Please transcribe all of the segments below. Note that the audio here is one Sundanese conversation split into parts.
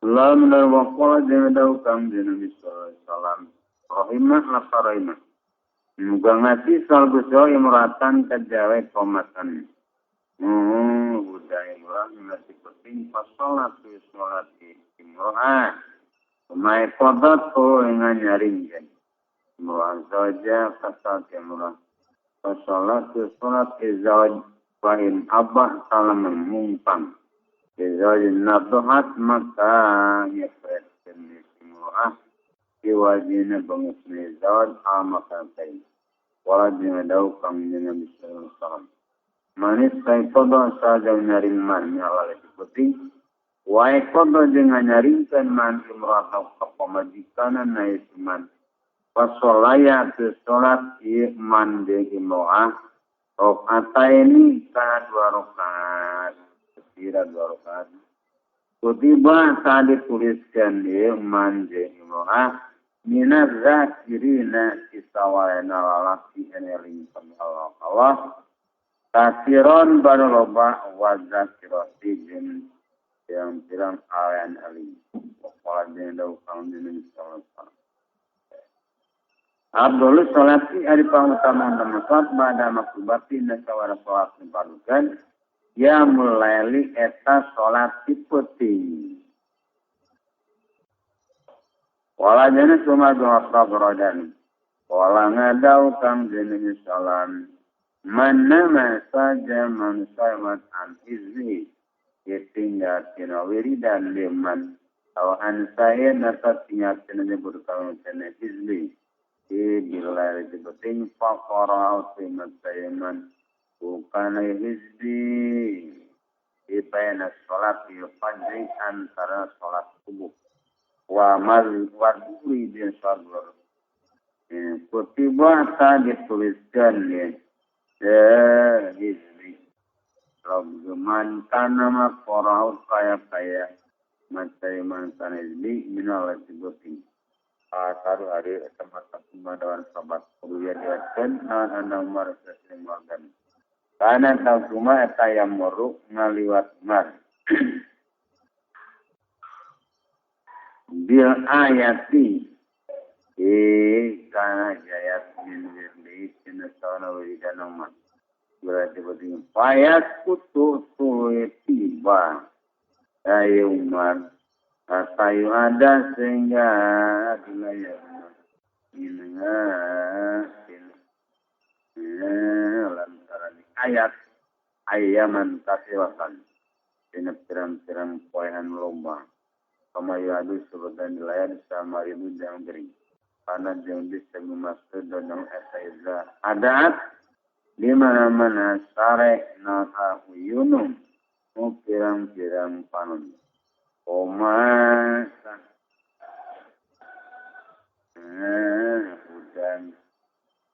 Lam dan waqala jeung dawuh kang Nabi sallallahu alaihi wasallam rahimah la rahimah. Muga ngati sal gusto imratan kajawe komatan. Udah imrah masih penting pas salat salat imro'ah. Umai qodat ko ingan nyaringkeun. Imro'ah saja pasal imro'ah. Pas salat salat izaj wa in abah salam mungpang. Izaj naduhat maka nyepetkeun imro'ah. Iwajina bangus zawaj amakantai. Wala jeung dawuh kang Nabi sallallahu alaihi wasallam. Manis saikodo saja nyaring man nyala penting. Wae kodo jeung nyaringkeun man imrata ka pamajikanan na man. Fasolaya tu salat ieu man jeung imro'ah rakaataini kana dua rakaat. Kira dua rakaat. Kutiba tadi tuliskan ieu man jeung imro'ah minaz zakirina isawalena lalaki eling Allah Allah kasiron baru loba wa zakirati jeung yang pirang ayan ali waqala jeung dawuh kang Nabi sallallahu alaihi wasallam Abdul salati ari pangutama salat ba'da maktubati nasawara salat dipardukan ya mulaili eta salat peuting. Wala jana suma doa sabrodan. Wala ngadau kang jenenge salam. Manama saja man samat an izni. Tinggal tina wiridan liman. Aw an saya nata tinggal tina nyebut kang jene izni. Bila disebutin faqara simat sayaman. Bukan hizbi. Ibayana salat fajri antara salat subuh. Wa marwaduri bin sabr. Kutiba dituliskan ya. Hizbi. Rabzuman kana maqara'u kaya-kaya macai man kana hizbi minal sebutin. Asaru hari tempat pemadawan sahabat kuliah diatkan anak Umar sesing wargan. Kana tau cuma eta yang muruk ngaliwat mar. Bil ayati kana jayat min wirdi sinasana wiridan umat. Berarti penting payat kutu suwe tiba. Ayo Umar tayu ada sehingga wilayah Umar lantaran ayat ayaman kasewatan dina pirang-pirang poehan lomba. Kama yadu sebagian wilayah sama ibu yang beri. Karena yang bisa memasuk dalam eta iza adat di mana-mana sare naka uyunum mu pirang-pirang panon. Oma udan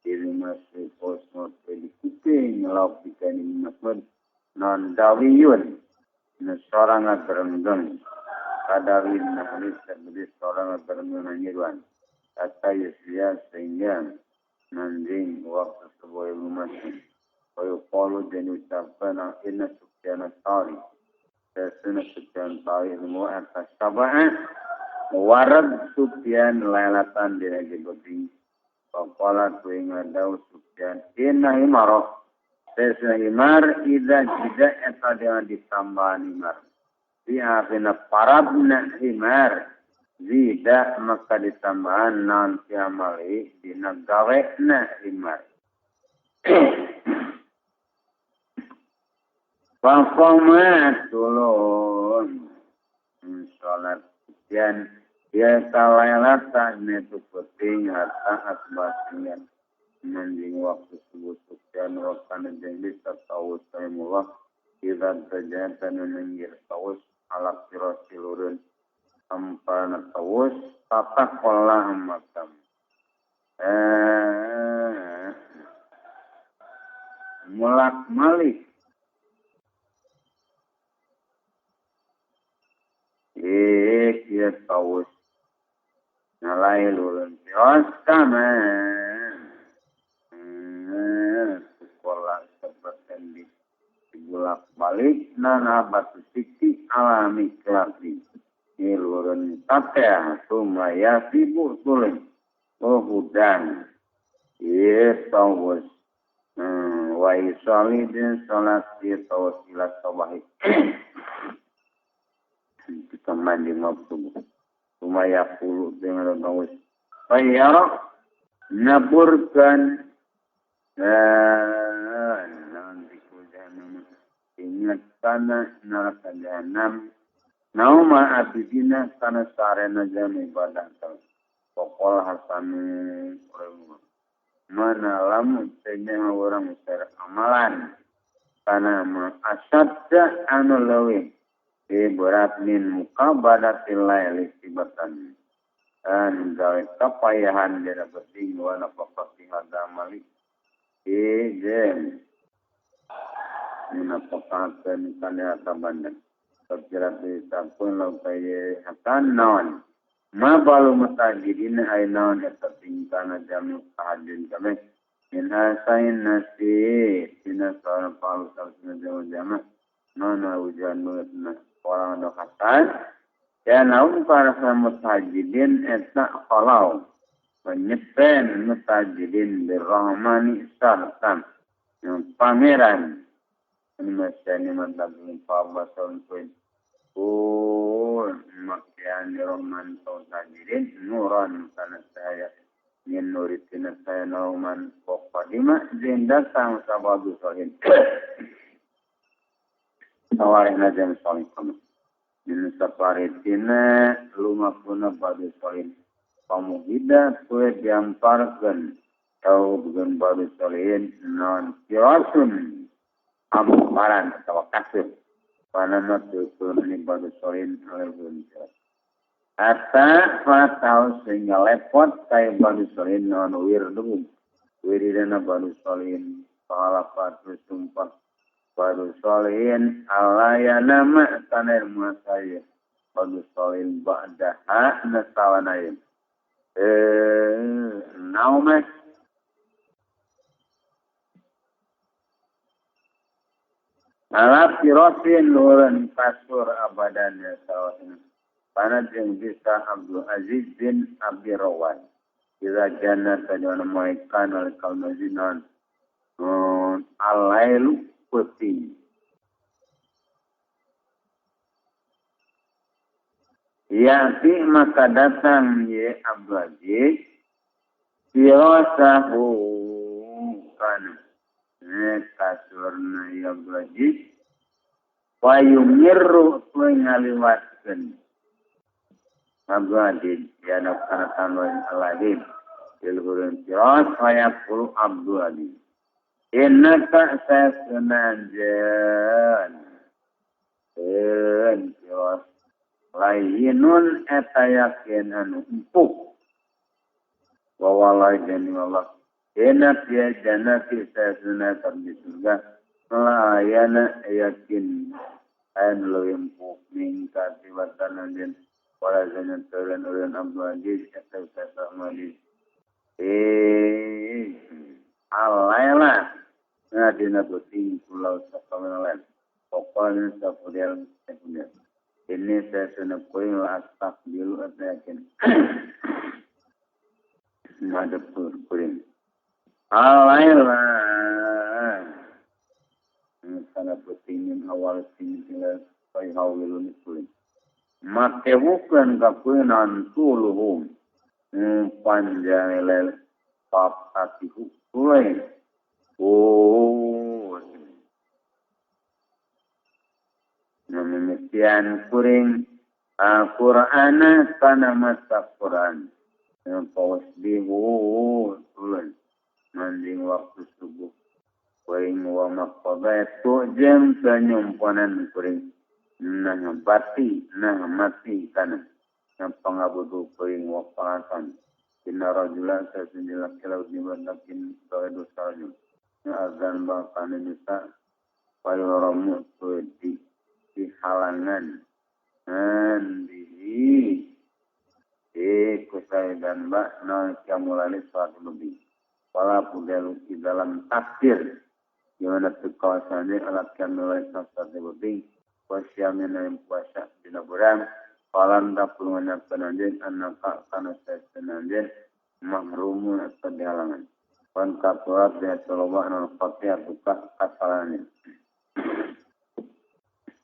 diri masuk kosmos di kuping ngelok ikan ini masuk non dawiyun seorang berenggang kadawin nahlis seperti seorang berenggang nyiruan kata Yusya sehingga nanjing waktu sebuah ilmu masuk koyo polu dan ucapkan inna Sufyan Tsauri sesuna Sufyan Tsauri ilmu atas sabah warad Sufyan lailatan dirajibati faqala tu ngadau Sufyan inna himaro sesuna himar idza jida eta dengan ditambahan himar di akhirna parabna himar zida maka ditambahan non amali dina gawena himar faqama tulun salat Sufyan ya talailata netu penting hatta asbatian manjing waktu subuh Sufyan wa kana jeung bisa tahu saimullah idza tajata nunggir tawus ala firasi lurun ampana tawus tatah kolah makam mulak malik ya tawus nalai lurun firas kama sekolah seperti di bolak balik nana batu siki alami kelaki Nilurun tatea sumaya sibuk tulen hudang ye tawus wa isali din salat ye tawasilat sabahi kita mandi mabsubuh sumaya puluh dengan tawus fayara naburkan nanti jahannam ingat tanah neraka jahannam nauma abidina kana sarena jam ibadah pokol hasanu mana lamun senya orang ser amalan kana asadda anu leuwih berat min muqabalatil laili tibatan an gawe kapayahan dina penting wa nafaqati hadamali jem minapakakan kana tabandan terjerat di sampun lautai hasan naon ma balu mutajidin ay naon eta tingkana jamu tahajud kami min asain nasi tina saran palu salsina jamu jama mana hujan na orang do hasan ya naon para mutajidin eta kalau penyepen mutajidin birrahmani sartan yang pangeran masyani madabun fabason kuin makian rohman tajirin nuran kana saya min nuritina saya nauman qadima jin datang sabadu sohin tawarihna jam sohin min saparitina lumapuna badu sohin pamuhida kue diamparkeun tau bukan badu sohin non kirasun amparan atau kasur panana tukun ini badu sorin oleh bunca ata fatau sehingga lepot kaya badu sorin non wirdu wiridana badu sorin pahala patu sumpah badu sorin alaya nama tanah masaya badu sorin ba'daha nasawanayin naumeh ala firosin luhuran kasur abadan ya sawasna. Panat yang bisa Abdul Aziz bin Abi Rawan. Iza jannah tajwana maikan oleh kalmazinan alailu putih. Yati maka datang ye Abdul Aziz firosahu kana kasurna ya Abdul Aziz wa yumirru ngaliwatkeun Abdul Aziz ya kana tanwan alahim ilhurun firas wa yaqulu Abdul Aziz innaka sasunanjan en firas layinun eta yakin anu empuk wa walai jani Allah enak ya jannati sayasuna di surga layana yakin ayan leuwih empuk mingka tiwatan dan wala zanya teureun eureun Abdul Aziz eta Abdul Aziz alaila nah dina beuting pulau sakamenan pokoknya sapudel sekunder ini saya sudah kuing lah takdilu atau yakin madep kuring alaila kana putingin awal sing sila pai hawilun kuring matewukan kakuinan tuluhum panjang lel papatihu kuring oh Demikian kuring Al-Qur'ana kana masa Qur'an yang pawasbihu tulun manding waktu subuh kuring wa maqadaitu jam penyumponan kuring nah bati nah mati kana yang pangabudu kuring wa pangatan inna rajulan sasinjilak kilau dibanakin gawe dosa rajul azan bakana dosa payoramu di di halangan di kusai dan bak no kamulani suatu lebih walaupun di dalam takdir gimana tuh kawasannya alat kamulani suatu lebih puasa yang puasa dina bulan Falan takul nganakan anjeun annaka kana saestuna anjeun mahrumun atau dihalangan. Wan katurat dia coba non fatihah buka kasalahan.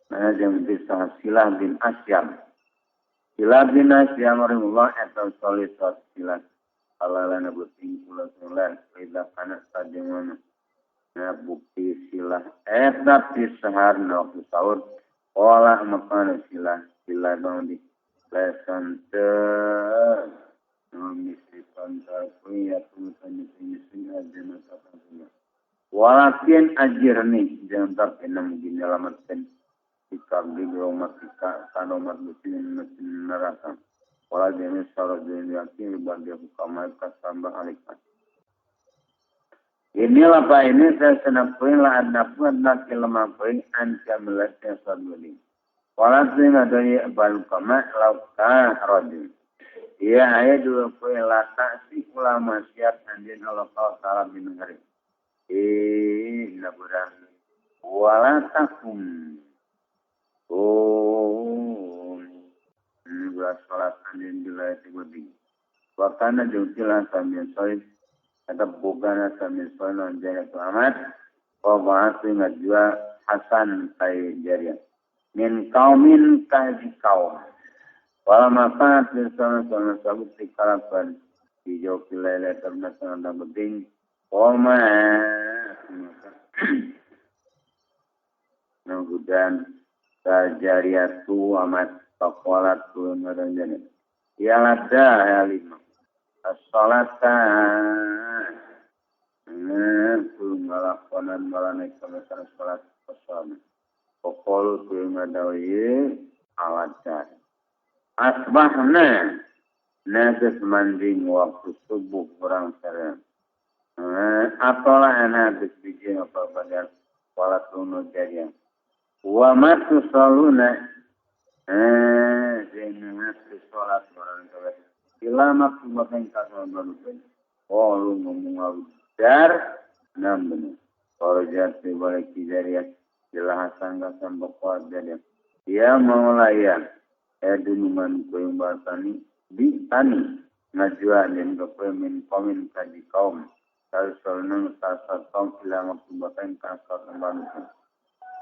Nah, yang bisa Silah bin Asyam. Silah bin Asyam rahimahullah atau solid silah. Alalana buting kula sulan ida kana sajengona. Nah, bukti silah eta pisahar na waktu sahur. Olah makana silah silah bang di lesan teu walakin ajirni jangan tapi enam gini lamatkan ikab di rumah ika kanomat mesin mesin neraka wala jenis salah jenis yakin bagi hukamai kasambah alikan inilah pak ini saya senapuin lah adapun laki lemah puin ancam yang sabuli walakin ada ya balukama lauka rajul. Ya ayat dua poin lata si ulama siap anjin Allah Ta'ala bin hari. Naburan wala takum. Oh, ini salat anjin bila tibudi. Wakana jauhlah sambil soid atau bugana sambil soid anjin amat. Wa ba'athu ngajwa Hasan kai jariah. Min kaumin kaji kaum. Wala maka sama-sama sabut di kalapan hijau kilele terna sanada penting koma nanggudan sajariatu amat pakolat turun ngaranjana ya lada ya lima as-salata turun ngalakonan malanai kamasan salat pesona pokolu turun ngadawi alat asbahna nasis manding waktu subuh orang sareng apalah anak biji apa pada walat tunu jadian wa matu saluna jenengan salat orang tua ilama kumakan kasal baru oh lu ngomong dar enam bener kalau jati balik jariah jelas sangka sambakuat jadian ya maulaya dunuman kue batani di tani najwa dan kue min komen kaji kaum kalau soalnya sasar kaum hilang waktu batain kasar tembalukan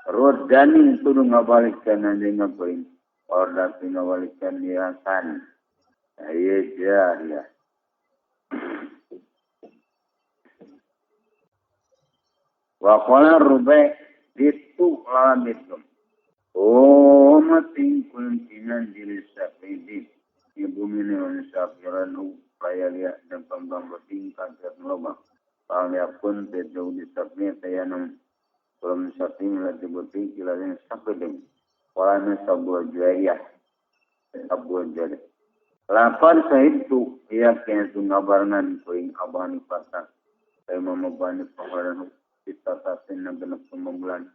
rodani itu ngabalikkan aja ngapain ordati ngabalikkan dia san iya ya waqala rubai itu lawan itu. Oh, mating kuncinan diri safidi. Ibu mini manusia kaya lihat dan pembang bertingkat dan lobang. Kalau pun tidak disapnya saya nang belum saping lagi bertingkat lagi sapedeng. Walanya sebuah jaya, sebuah jaya. Lapan itu ia kena sungabarnan kuing abani pasang. Saya memabani paharan kita tasin nabi pembulan.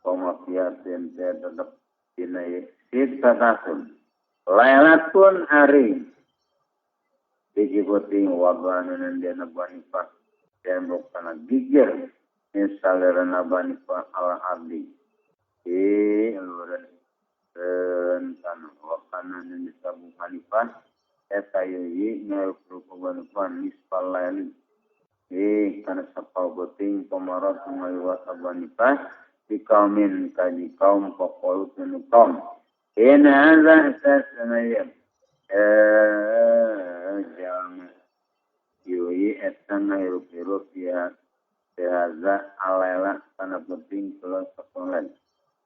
Pemafiat yang saya tetap dinai sita tahun. Lailatun hari dijibuting wabanan dan abanifah dan bukan gigir misalnya abanifah ala abdi. Luran rentan wakanan yang disabung hanifah eta yeyi ngeluk abanifah nisfal laili. Karena sapau boting pemarat mengaliwat abanifah di kaumin kaji kaum pokolut kaum. Ini adalah sesuatu jangan yui etana hirup-hirup ya sehaza alela tanah penting kalau sekolah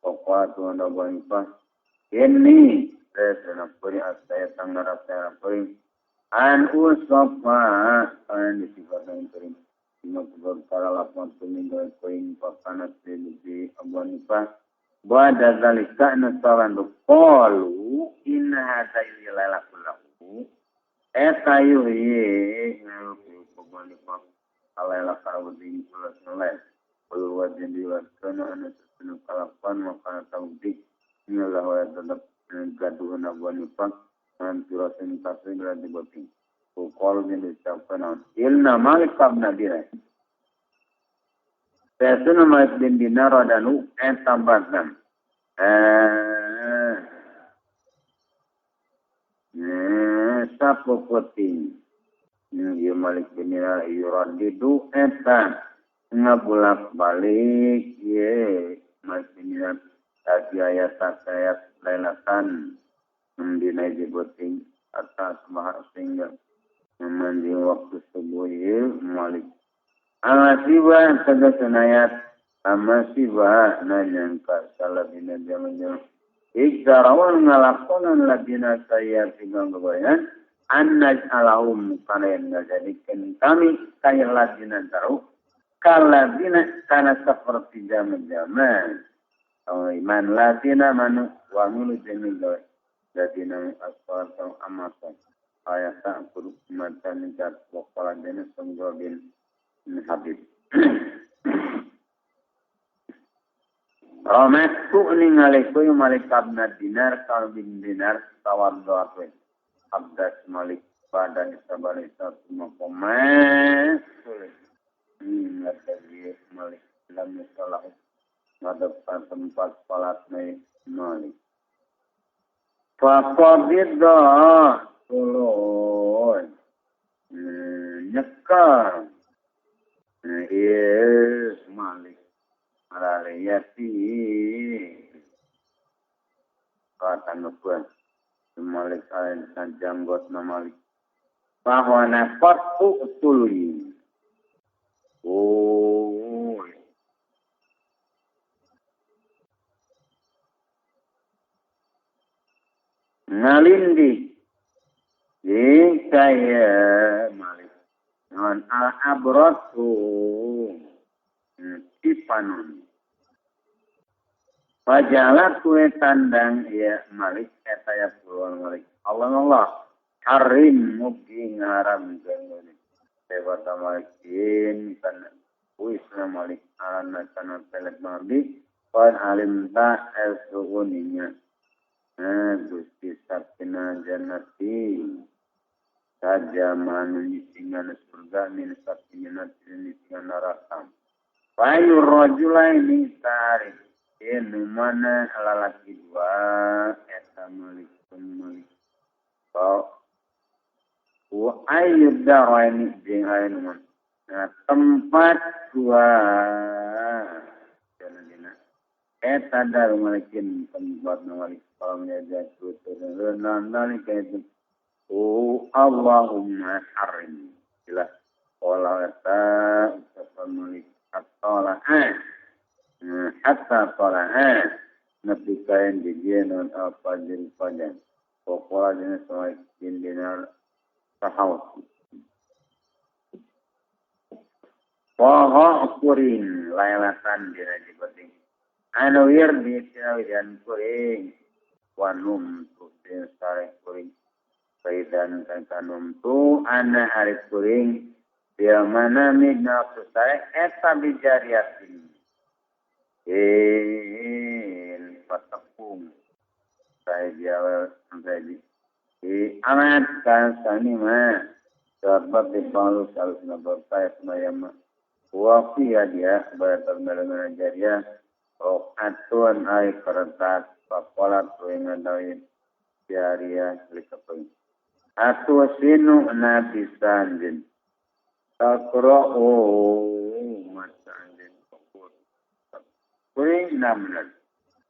pokok tuan dah ini saya peri saya tanggar saya peri an usopa an disifatkan peri lima perkara lapan peninggal koin pakanat di Abu Hanifah ba'da zalika nasaran qalu inna hadza illa lahu eta yuhi Abu Hanifah alaila karawdin kula saleh wal wajin diwakana ana sunu kalapan maka taudik inilah wa tetap gaduhan Abu Hanifah an turasin kasih berarti boting Qol bin ucapkan ilna Malik bin Dinar. Saya Malik bin Dinar radanu tambahkan. sapopoting ieu Malik bin Dinar yuradidu eta ngabulak balik ye Malik bin Dinar tadi ayat ayat lailatan dina jiboting atas bahar sehingga mandi waktu subuh ye Malik alasiba tegas ayat amasiba nanyangka salabina jaman iktarawan ngalakonan labina saya tigang kebayan annaj alahum kana yang ngajadikan kami kaya labina taruh kalabina kana seperti zaman-zaman iman latina manu wa mulu jemil gawe latina asfar tau amatan ayat ta'kulu matan kat waqala dana sangga bin Habib Ramatku ningaliku Malik abna dinar kal bin dinar tawaddu abdas Malik pada sabari satu makoma lagi Malik lam salah ngadep tempat salat Malik faqabidha tulun nyekar yes Malik alaliyati kata ngebuan Malik alin janggot na Malik bahwa nafatu tuluy oh ngalindi kaya Malik non al abratu tipanun Fajalat kue tandang ya Malik eta ya puluhan Malik Allah Allah harim mugi ngaram gangguan dewata Malikin kana wisna Malik alana kana pelet mabdi pan alim ta esuuninya Gusti sakina jannati saja manu nyisingan surga min sakina nyisingan neraka Payu rajulaini tarik inu mana lalaki dua eta Malik Malik wa ayu daraini jeung anu mana tempat dua dina eta dar Malikin tempat Malik pamnya jatuh nan itu oh Allahumma harim jelas wala eta ucapan Malik hatta hatta tola'a nabi kain dijenon apa jin pajan pokola jenis bin dinar sahawat poho kuring lailatan dina jibating anu wirdi sinawidan kuring wanum tu din sare kuring faidan kanum tu ana arif kuring dia mana midna sare eta bijariatin in patapung saya jawab sampai di amat kan sani ma sebab di palu salus nabar saya semayama wa fiya dia bertermelengan jariah atuan ay kertas pakolat tuingan dawin jariah likapeng atu sinu nabi sanjin takra'u masa anjin kuring namlan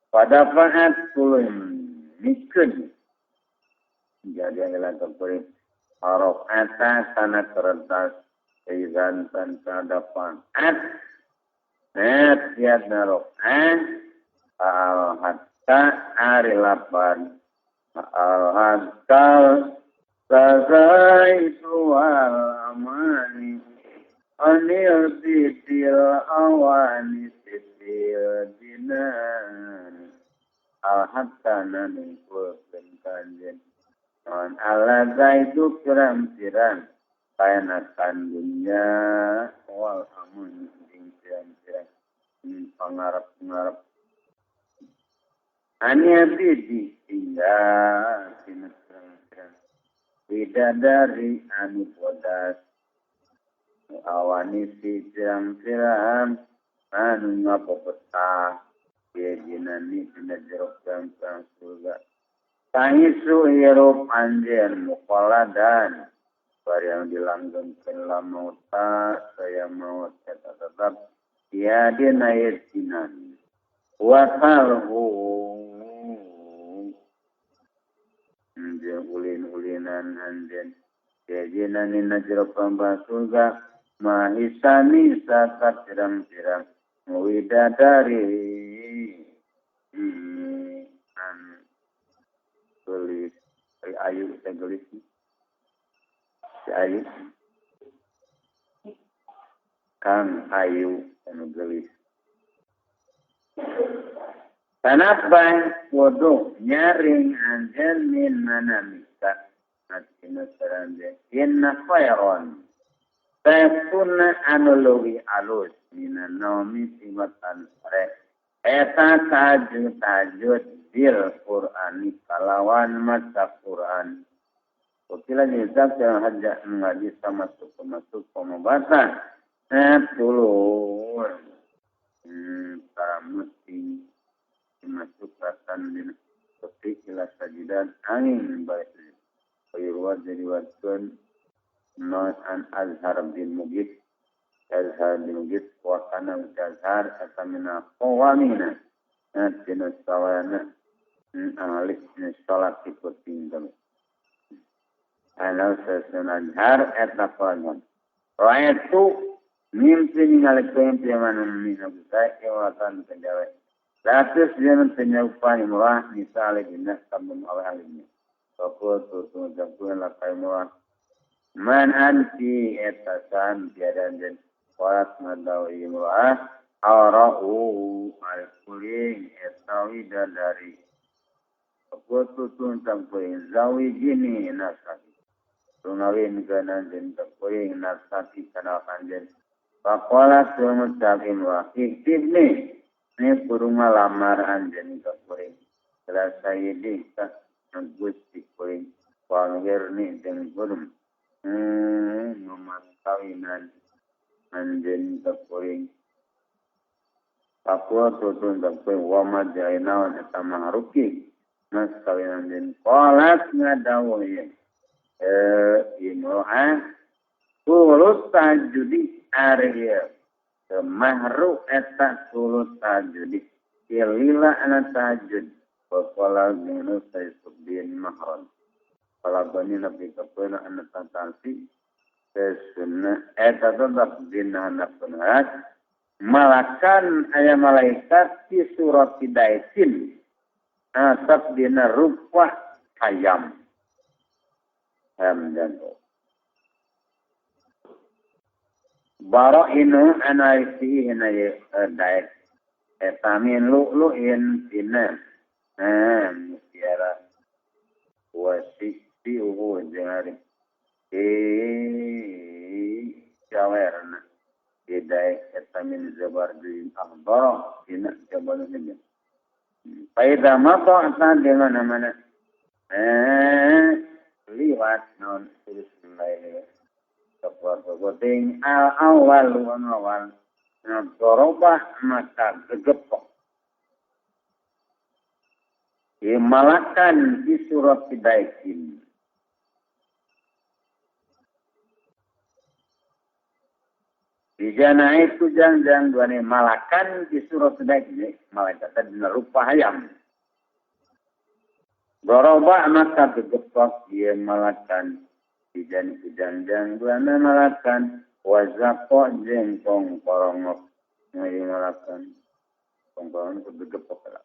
pada faat kuling nikun jadi yang kuring harok atas tanah kertas izan tanpa depan at net tiad narok al hatta ari lapan al hatta sazaitu wal amani anil bidil awani sitil dinan al hatta nanungkul kanjen non ala zaitu kiram-kiram kayanatan dunya wal amun ding kiram-kiram pangarap-pangarap ania bidi hingga bidadari anu bodas awani si pirang-pirang anu ngapopetah dia jinani dina jeruk pirang-pirang surga Tangisu hirup anjeun muqalladan bari yang dilanggengkeun la mauta saya maut eta tetap ya dina yetinan wa talhu anjeun ulin-ulinan anjeun yajinan dina jero pambah surga mahisani sakat pirang-pirang widadari an gelis ayu teh gelis si ayu kang ayu anu gelis tanabah kudu nyaring anjeun min manamika atina saranjeun inna khairan sayfuna anu leuwih alus minan naumi timatan sore eta tahajud bil Qur'ani kalawan maca Qur'an. Wakila nyizak yang hajat mengaji sama masuk pengobatan. Tulur. Mesti dimasukkan di seperti ila sajidan angin baik. Kayurwat jadi watun non an Azhar bin Mugid. Azhar bin Mugid wa kana Azhar atamina qawamina. Tina sawana ahli salat ikut tinggal. Alau sesunan har eta qalan. Ra'aytu mimpi ningali mimpi mana min abusai ewatan penjawe. Latus jangan penyaupan murah misale dina sabum awalnya. Toko tutu japuan lakai murah. Man anti etasan tiada dan warat madawi murah. Ara'u al-kuling etawi dari tutun tangkuing zawi jini nasaki tungawin kanan jen tangkuing nasaki kana kanjen pakola sumucapin wa iktibni ni kuruma lamar anjen tangkuing selesai ka gusti kuing wangirni jeung kurum ngomatawinan anjen tangkuing Papua tutun tangkuing wa majainawan eta mahruki mas kawinan den qalat ngadawuh ye imro'ah sulut tajudi ari mahru eta sulut tajudi lila ana tajud wa qala gunu sayyidin mahron qala bani nabi kapuna ana tatasi sunnah eta tetap dina napunat malakan aya malaikat di surat daisin asap dina rupa ayam ayam jantung baro inu anarisi hina daek etamin lu'lu'in dina mutiara wasi uhu jeung ari jawerna daek etamin zabarjuin akhdara dina jabal hina Faida mata di mana-mana liwat non bismillah sebuah al awal awal dorobah maka gegepok malakan di surat bidaikin Dijana itu jangan duane malakan di surat bidaikin malaikat dina rupa hayam Doroba maka gegepok ia malakan dijan janjang duane malakan wazaqo jeung kong korongok ngai malakan kong korongok gegepok lah.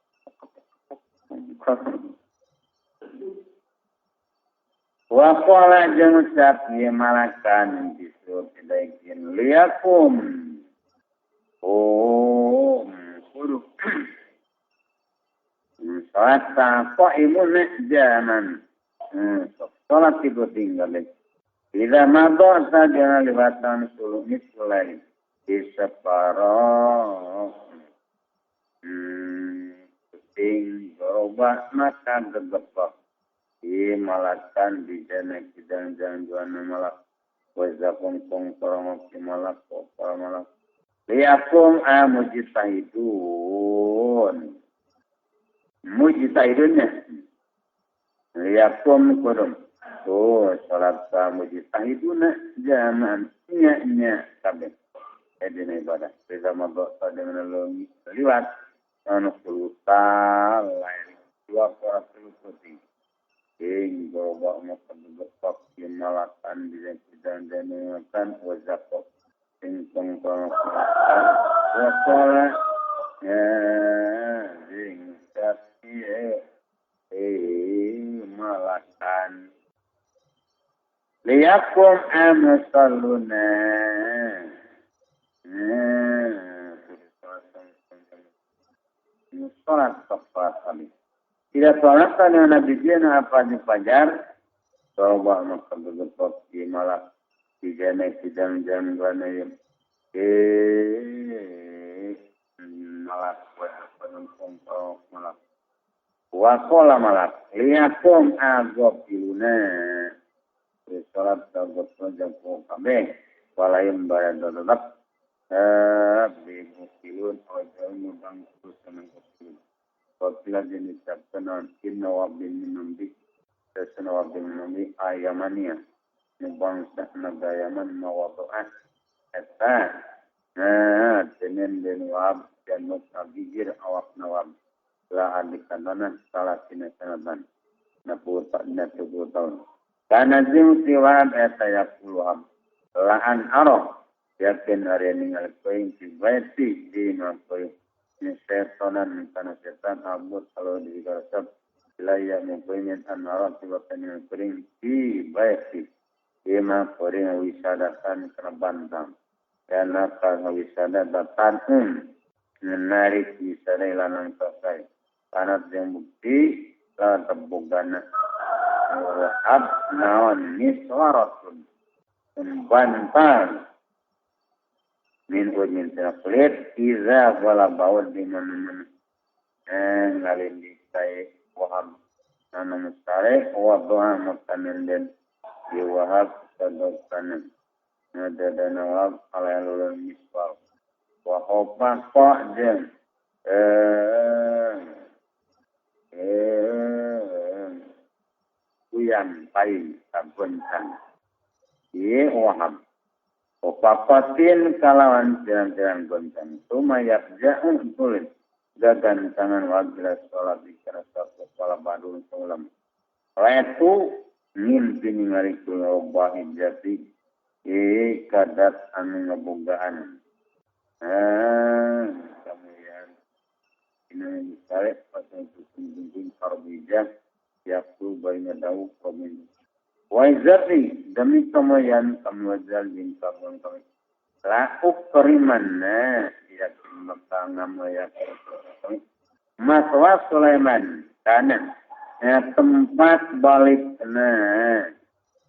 Wa qala jeung ucap ieu malakan disuruh daikin liakum oh kudu salat qaimun jaman salat itu tinggal Ida madha sajana liwatan suluk nisulai di separo ting berubah maka gegepok di malakan di jana kidang jangan malak wazakum kong korongok di malak para malak liakum a mujtahidun mujtahidunnya Liyakum kudum. Tuh salat mujtahiduna jamaan nya kabeh. Dina ibadah. Bisa mabok dengan leuwih liwat anu kuluta lain dua para puluh ing bawa makabetok malakan di dan dan wazakok ing tongkong wakola ing sapi malakan liyakum amsaluna sholat tepat kali. Tidak sholat kan Nabi Jena apa di fajar. Coba maka begetok di malak di jana sidang jam gana malak penumpang malak. Wakola malak liyakum agopiluna. Sholat agopiluna jam kabeh. Walaim bayar tetap. Bimukilun awal mubang senang kecil. Apabila jenis kenan inna wabin minambi sesena wabin minambi ayamania bangsa negara Yaman mawadu'ah eta nah denen den wab dan mutagijir awak nawab la adikadana salah sina sanatan napu tak tahun karena jing siwab eta yakuluham laan aroh yakin hari ningal koing si baiti di koing setanan kana setan abut kalau digarasap wilayah mungkin anara tiba pening kering di baiti ima kering wisadakan kana bantang karena kana wisada datan menarik wisada lanang selesai karena yang bukti la tebugana wahab naon niswaratun bantang min ujin kulit iza wala baud di mana-mana ngalindi saya wahab nana mustare wa doa mutanen den di wahab sadokanan nada dana wahab ala lulun miswal wa hopa ko jen kuyang pai sagoncang ye wahab Papatin kalawan jalan-jalan goncang. Sumayak jauh tulis. Gagan tangan wajah sholat dikira satu kepala badul sulam. Ratu mimpi ningali kulobah hijati. Kadat anu ngebogaan. Kemudian ini misalnya pasal kucing-kucing karbijah. Yaktu baina dawuk komin. Waizati demi kemuliaan kami wajal bin kabun kami. Lauk kerimana tidak maka ya kami. Maswa Sulaiman karena ya, tempat balik nah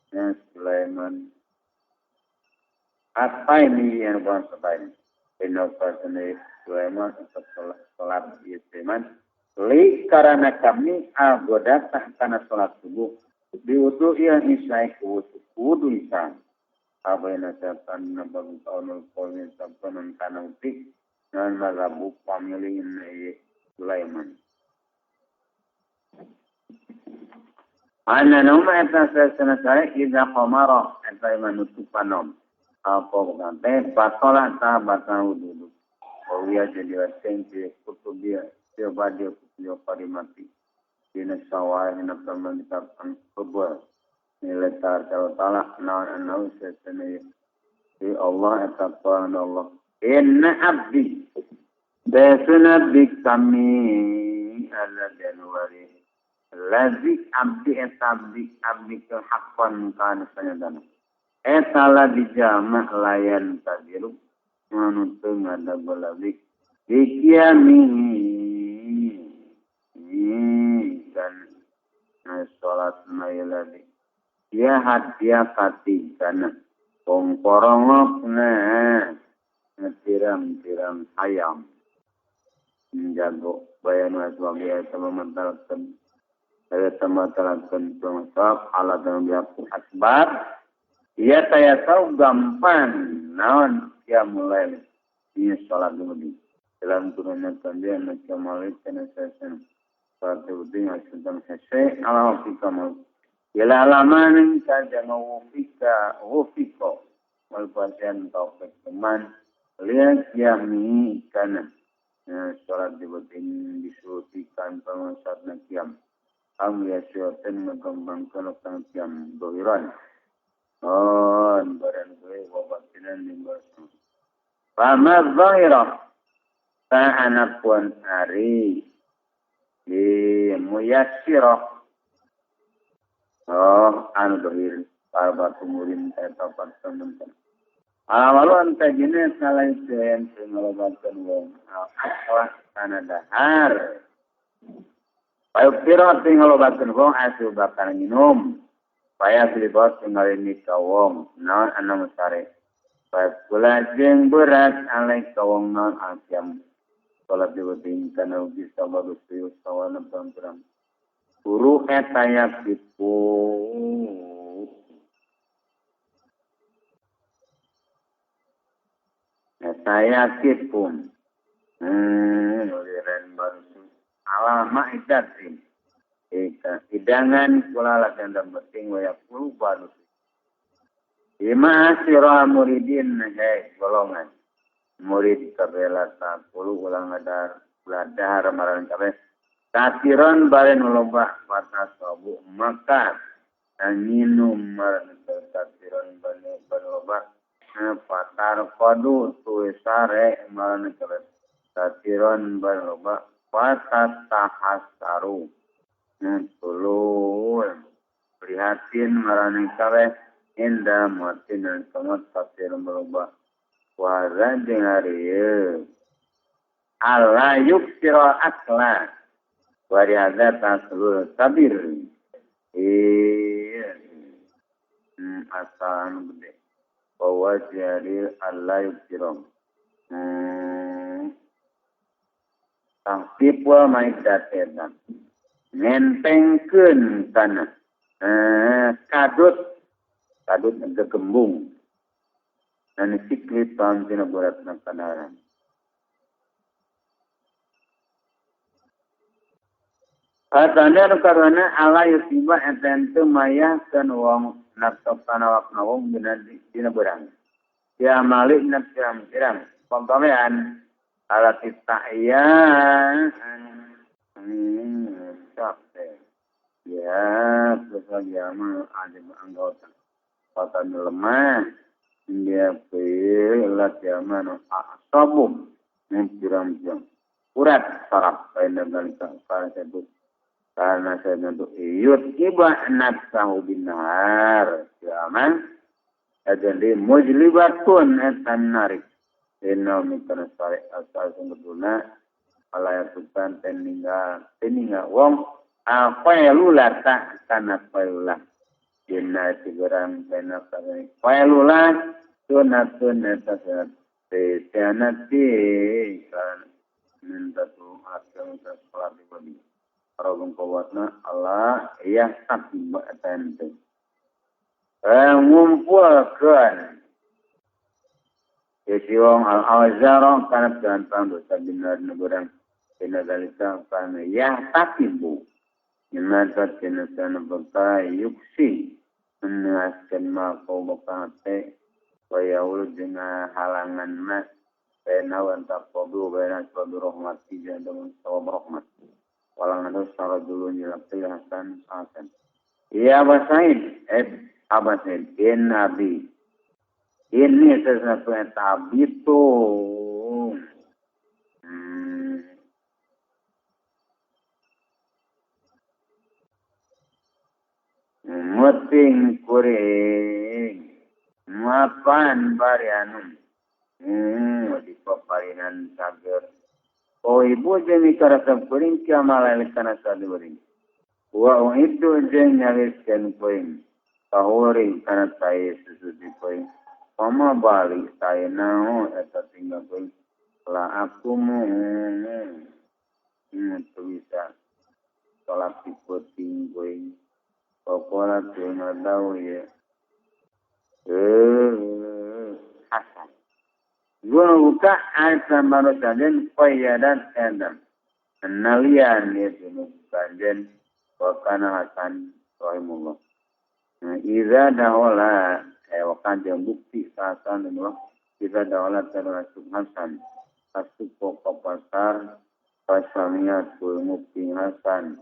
ya, Sulaiman. Apa ini yang bangsa ini? Inovasi Sulaiman untuk sholat Sulaiman. Li karena kami agodatah karena sholat subuh. Diwudu yang isai wudu isang. Apa yang nasabkan nabagu tahun kolin sabtonan tanauti nan mazhabu pamilih Sulaiman. Ana nama eta sesena sare iza qamara eta manutupanom. Apa bukan teh batolah ta batal wudu. Wawiya jadi waseng ti kutubia coba dia kutubia parimati. Dina sawah hina paman kitab kubur nilai tar kalau talak naon anau sesene di Allah eta Allah inna abdi besuna bi kami ala januari lazi abdi eta abdi abdi ke hakon kana sanyadana eta la dijamah layan tadiru anu teu ngadagolabi dikiamihi dan sholat mailadi ya hadiah kati karena kongkorongok nah tiram-tiram ayam menjago bayan waswabi sama mentalkan saya sama talakkan pengasab alat dan biaku asbab ya saya tahu gampang naon ya mulai ini sholat dulu dalam turunnya tandia macam malaikat dan saya Salat penting asal hese ala wafika mau. Ila alaman kaja ngawufika wufiko. Wal pasien taufik teman lihat yami kana. Salat dibutin disurutikan pangasat na kiam. Am yasyaten ngagambangkan kang kiam dohiran. Oh, barang gue wabatinan nimbasu. Fama zahira ta'anapuan ari di muyassirah. Oh, anu dohir parba tumurin eta teman-teman. Awalu anta jine salah yang ngalobatkeun wong akhlak kana dahar. Payu pira teh ngalobatkeun wong asu bakal minum. Paya pilibot tinggal ini kawong non anu sare. Paya kula jeung berat alai kawong non asyam. Salat diweting kana ugi sabagus sawana pampuran. Guru eta yakipu. Eta yakipun. Liran barusu ala maidatin. Ika hidangan kula latihan dan penting waya puluh baru. Ima asira muridin hei golongan murid kabela puluh ulang adar beladar maran kabeh kasiron baren loba mata sabu maka minum maran kasiron baren loba patar kodu tuwe sare maran kabeh kasiron baren loba patat tahasaru tuluy prihatin marani kabeh indah matin dan kemat pasir berubah wazan jeung hari ala yuksira akla wa hadza taslul sabir asan gede bahwa jari ala yuksira tahfif wa maidat eta ngentengkeun kana kadut kadut gegembung dan siklit pam tina beratna kadaran Katanya karena ala yusiba enten mayahkeun wong nafsu kana wakna wong dina berang ya malik nafsu pirang pambamean ala titaya ya, terus lagi ama ada anggota kota lemah dia pelat ya mana asabu pirang-pirang urat saraf karena saya untuk yut iba nafsahu binar ya man jadi mujlibatun etan narik inna mikana sare asal sungguhna ala yatukan teninggal wong qailula ta kana qailula dina tigerang kana qailula sunatun eta sanati kan minta tu akal salat ibadi rogong kawatna Allah ya takba tante ngumpulkeun si wong al-awzara kana gantang dosa benar negurang dina dalika kana ya takibu Nyata kena baka yuksi menaskan ma kau bakate wayaul dengan halangan mas bena wan taqabu bena sabu rahmat tiga dengan sawab rahmat walang ada salah dulu nyelapil hasan hasan ya Abu Said Abu Said in Nabi ini sesuatu yang tabitu muting kuring mapan barianum di paparinan sager oh ibu jeung ikarasap kuring kiamal kana saduring wa itu jeung nyariskeun kuring kahuri kana tae susu di kuring pama balik tae nao eta tinggal kuring la aku mu bisa salat di puting kuring Papola terima tahu ya. Hasan. Gua buka ayat baru saja qayadat adam. Nalian ya junub kanjen wa kana Hasan rahimullah. Iza dahola wa kanjen bukti Hasan Allah iza dahola termasuk Hasan asup ke pasar pasamia mukti Hasan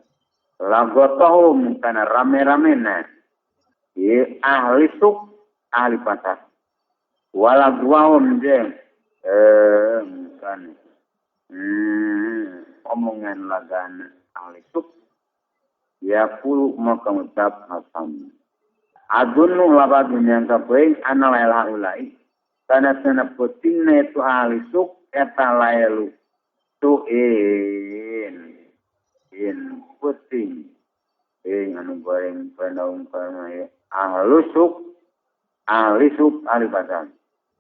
lagotohum kana rame-ramena ye ahli suk ahli pasar wala guahum je bukan omongan lagan ahli suk ya puluh maka ngucap Hasan adunu labadun yang kapoing ana laila ulai kana sana putingna itu ahli suk eta laelu tuin in puting ing anu goreng penaung kana ahli suk ahli pasar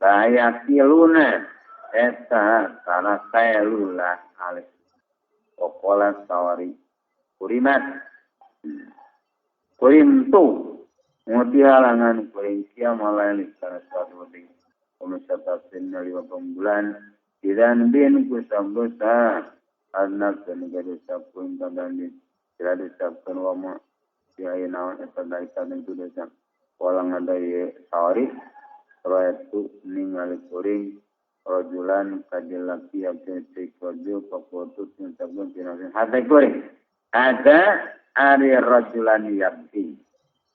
bahaya kiluna eta kana kaelula ahli okola sawari kurimat kurimtu nguti halangan kuring kia malaili kana suatu penting komisatasin lima bulan dan bin kusam dosa anak dan dosa pun dan tidak disabkan wama ya naon eta daitan itu dosa walang ada ye sawari roetu ningali kuring rajulan kajelaki yang rajul pakutu tintabun tinasin hati kuring ada ari rajulan yabdi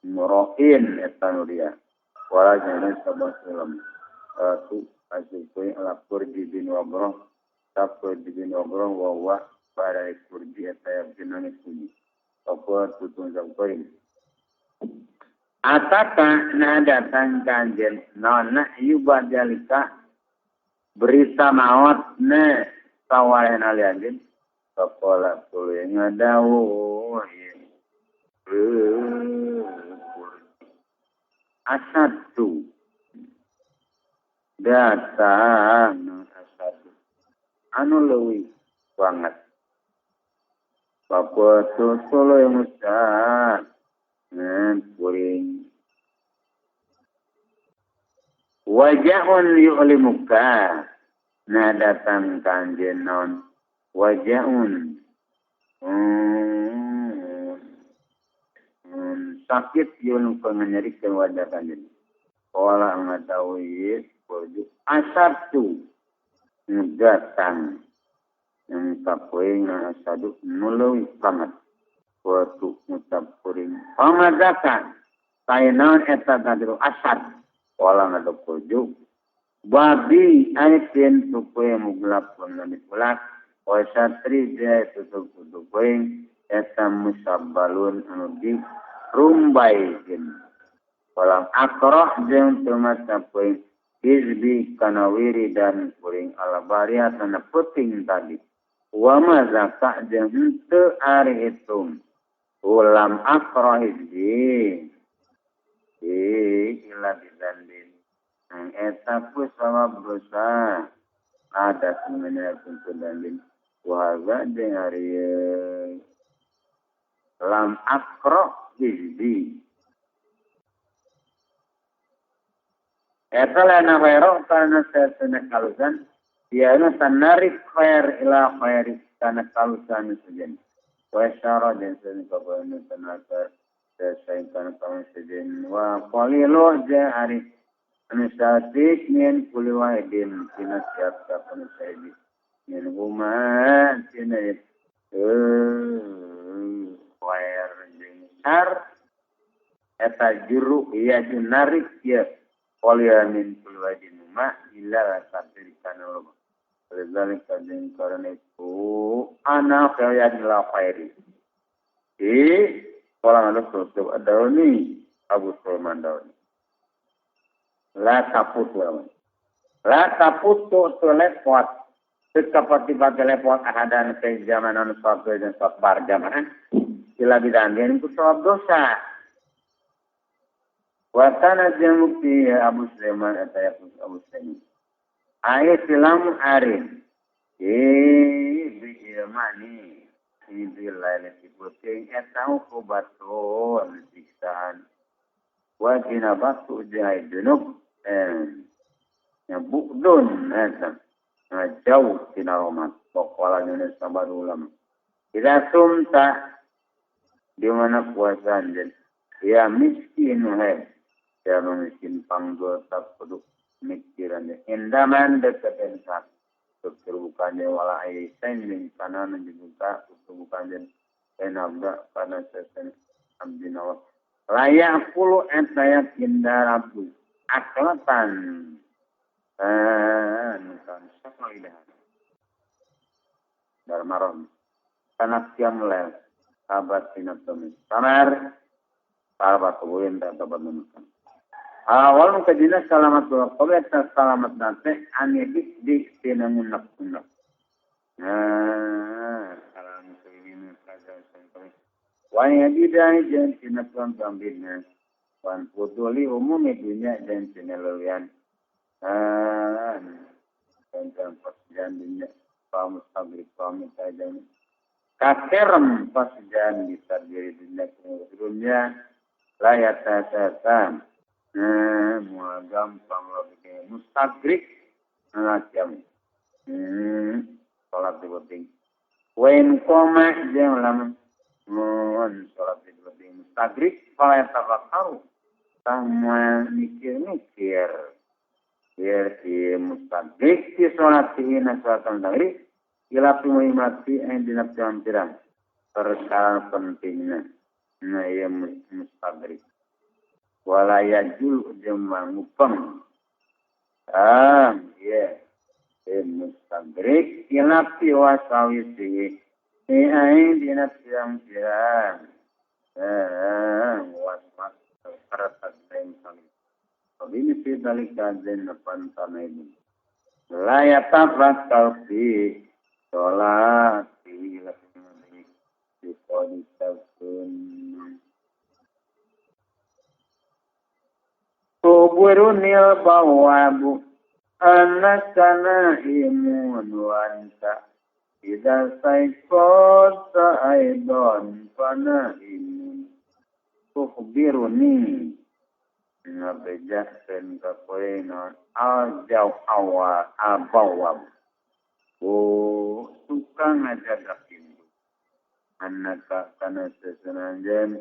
muroin eta nuria wala jana sabasalam tu asukui ala kurji bin wabroh tap kurji bin wabroh wawa pada kurji eta yabdi nangis kunyi pakutu tintabun kuring ataka na datang kanjen nona yubajalika berita maut ne tawaran alianjin sekolah kuliah ngadawu asatu datang asatu anu leuwih banget pakuatu solo yang ustaz kuring wajahun yu'limuka na datang kanjen non wajahun sakit yun penganyarikan wajah kanjen wala ngatawi wajah asabtu datang yang kapoing asadu nuluwi banget waktu ngucap kuring pamadakan kainaon eta tadiru asad wala ngadok kujuk babi aitin tupoy muglap pun nanipulak wasatri jaya tutup kutupoy eta musabbalun anu di rumbai jin walam akroh jeung tumata poy hizbi kanawiri dan kuring alabariat tanda puting tadi wama zakah jeung henteu ari hitung ulam akroh hizbi ila bidandin eta ku sawab dosa ada semuanya kuntu dandin wahaga jeung ari lam akroh hizbi eta lana khairo karena saya kalusan dia nu tanarik khair ila khairi kana kalusan sejen wa syara dan sejen kabono tanaka saya kana kamu sejen wa qalilu jari anu satik min kulli wahidin tina siap kapun saidi min huma tina khair jeung sar eta juru ya junarik ya qalilu min kulli wahidin ma illa sabir kana Allah Rezalika jeung karena itu ana kaya la khairi. Orang ada sesuatu ada ni Abu Sulaiman Dauni. La taputu La taputu tu lepot. Sekapati-pati lepot ahadan ke zamanan suatu dan suatu bar zamanan. Ila bidangin ku sawab dosa. Watana jeung bukti Abu Sulaiman eta ya Abu Sulaiman. Ayat silam arin. Bi ilmani. Ibil laili puting eta uqubatun siksaan. Wa jinabatu jahid junub. Ya bu'dun eta. Jauh tina rahmat. Pokola nyune sabar ulama. Ida sumta di mana puasa anjeun ya miskin he ya miskin panggo tak kudu mikiran indaman dekat ensak terbukannya wala aisan jeung kana dibuka terbukannya enabda kana sesen abdina wa layak puluh eta yakin darabu aklatan nukan sakalidahan darmaron kanak siang lel kabat sinatomis samar sahabat kebuin tak dapat menemukan awal muka jenis salamat dua kobet salamat nate ane dik tinamunak unak nah salam muslimin kaza sampai waya bidai dan tinatuan gambirnya wan putuli umum dunia dan tinelolian dan pasjan dunia pamustagri pamitajan kakerem pasjan bisa diri dunia dunia layat tasatan mua gampang lebih mustagrik macam salat di penting wain koma jeung lamun mun salat di penting mustagrik fala tafakkaru tah mikir-mikir biar si mustagrik si salatihi na salatan tagrik ila fi muhimmati yang dina pirang perkara pentingna nah ieu mustagrik wala yajul jeung mangupeng ye mustagrik ila fi wasawisi ai dina pirang-pirang waswas perkara penting ini fi dalika den pantana ini la yatafakkal fi sholati fi qolitatun tuburunil bawabu anaka naimun wa anta idza saykota aidon fanaimun tukhbiruni ngabeja sen ka koe al jaw awa abawab oh suka ngajaga pintu anaka kana sesenanjen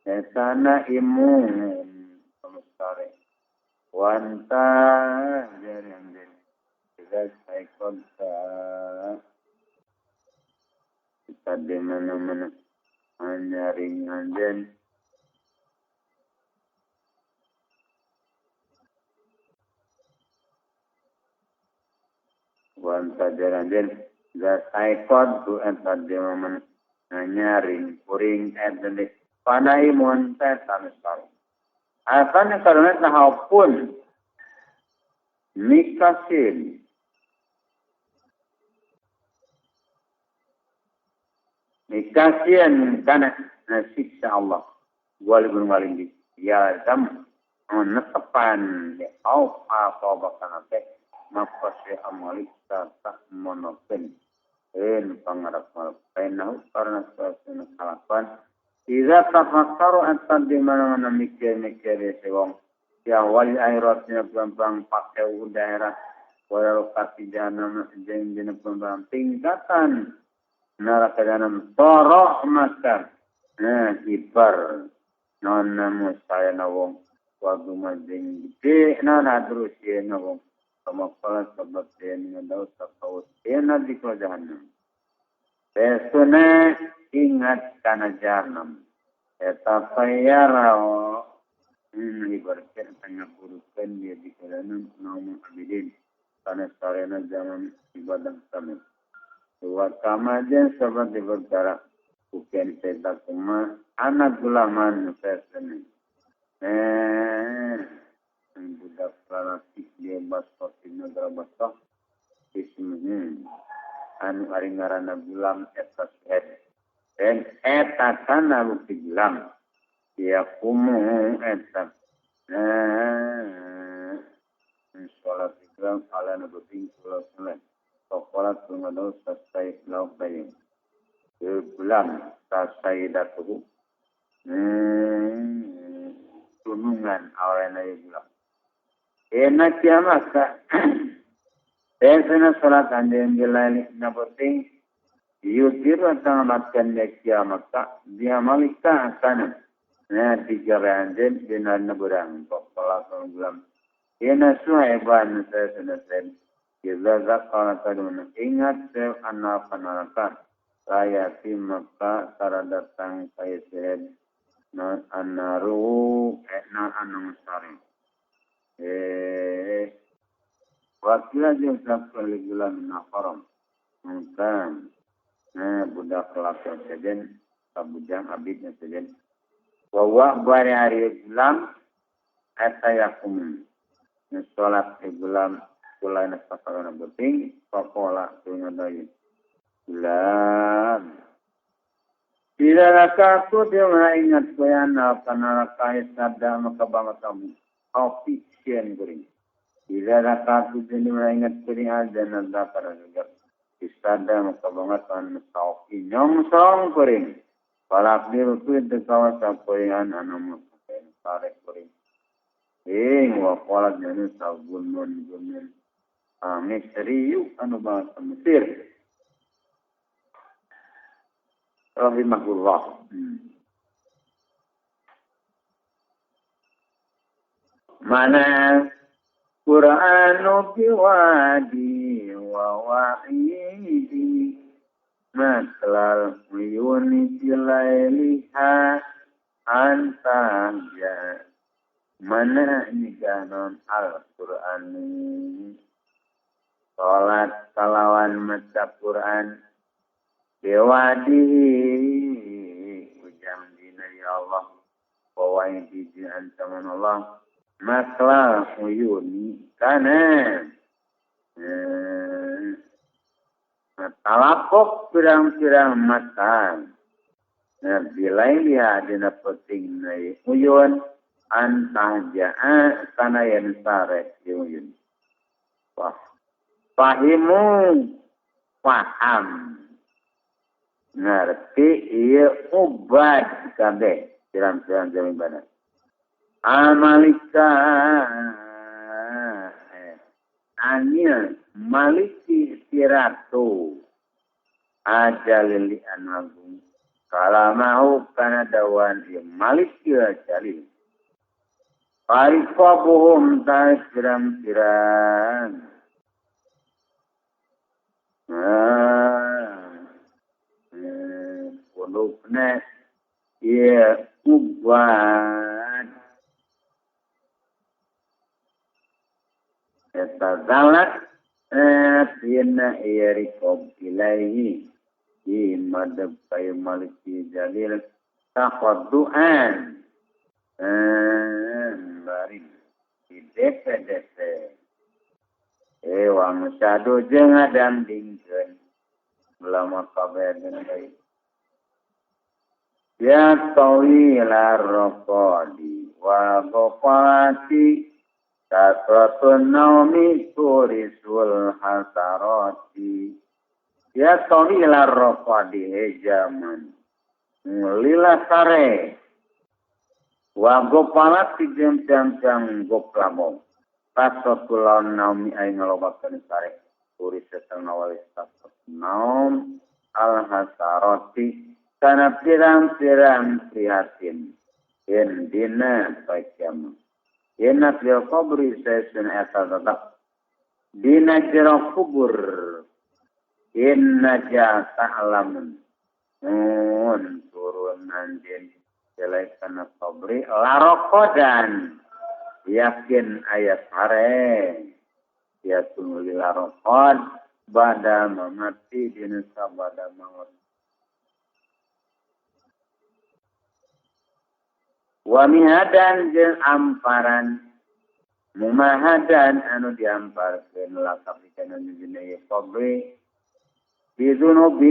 etana imun mustare wanta jaren den idza saykota kita di mana-mana nyaring anjen wanta jaren den idza saykot tu eta di mana nyaring kuring eta panaimun ta mustare akan karena tahapun mikasin mikasian karena siksa Allah walibun walindi ya zam netepan di aufa tobakan ate mafasi amalik tak monopen en pangarap marap penahu karena suasana kalakuan Iza tafakkaru antan di mana-mana mikir-mikir si wong ya wali akhiratnya pelan-pelan pakai daerah walau kati jahanam jeung dina pelan tingkatan neraka jahanam torok maka nah kibar non namu saya nawong waktu majeng gede nana terus ye nawong sama kala sebab ye ngadau takau ye di jahanam besone ingat kana jahanam eta payarao ibaratkan tengah urusan dia di kalangan naum abidin karena sarana zaman ibadah kami dua kamajen sahabat di perkara bukan seda kuma anak gulaman pesene budak lalaki dia basoh di negara basoh ismuhum anu ari ngaranna gulam eta suhed dan eta kana bukti gulam ya kumu eta sholat ikram ala nabi sallallahu alaihi wasallam sholat sungadau sasai lauk bayang gulam sasaidatuhu tunungan awalnya gulam enak ya maka dan sana sholat anjeun bilal na penting Yusir tangamatkan ya maka dia malika kana. Nah tiga anjen dinar berang kepala gulam. Ina suhaiban saya senasem. Iza zakala tadun ingat saya anak panaraka. Saya maka tara datang saya sehed na anaru na anung sari. Wakila jeung sakali gulam nafarom. Mungkin nah budak laki sejen, kabujang abidnya sejen. Wawa bari hari gulam eta yakum. Salat gulam kulana sakalana beting pakola tungadai. Gulam. Bila rakaku dia ingat koyana panaraka sabda maka bangatamu. Ofisian kuring. Bila rakaku dia ingat kuring azan para juga. Istada maka bangatan sauki nyongsong kuring. Palak dirutu itu kawasan kuringan anu tarik kuring. Ing wa qalat janu sabunun gunun. Misriyu anu bahasa Mesir. Rahimahullah. Mana Qur'anu biwadi wa wa'idi matlal uyuni bilailiha anta ya mana nikanon Al-Qur'an salat kalawan maca Qur'an biwadi ujang dina ya Allah wa wa'idi antaman Allah matlal uyuni kana talapok pirang-pirang mata nah bilai liha dina penting na uyun antah jaa kana yen sare uyun wah fahimu paham ngerti ieu ubad kabeh pirang-pirang jami badan amalika anil maliki siratu ajalili anagung kalamahu kana dawan ya maliki ajalil parikobuhum ta pirang-pirang kulubna ya ubad Tazalat tina yarikob ilaihi di madab kayu maliki jalil takadduan bari di DPDP wang sadu jeung ngadandingkeun ulama kabeh dengan baik ya tawila raqadi wa ghafati kasratun naumi turisul hasarati ya tawila raqadi hejaman lila sare wa gopalati jam-jam goplamo kasratul naumi ay ngalobakeun sare turis setengah walis kasratun naum al hasarati kana pirang-pirang prihatin yen dina pakiamat Yen fil qabri sayyidun eta tetap dina jero kubur inna ja ta'lamun mun turun anjeun kana qabri larokodan yakin ayat hare ya tunggu larokod bada mamati dina sabada maut wa mihadan jeung amparan mumahadan anu diamparkeun lakab dikana dina ieu qabri bidzunubin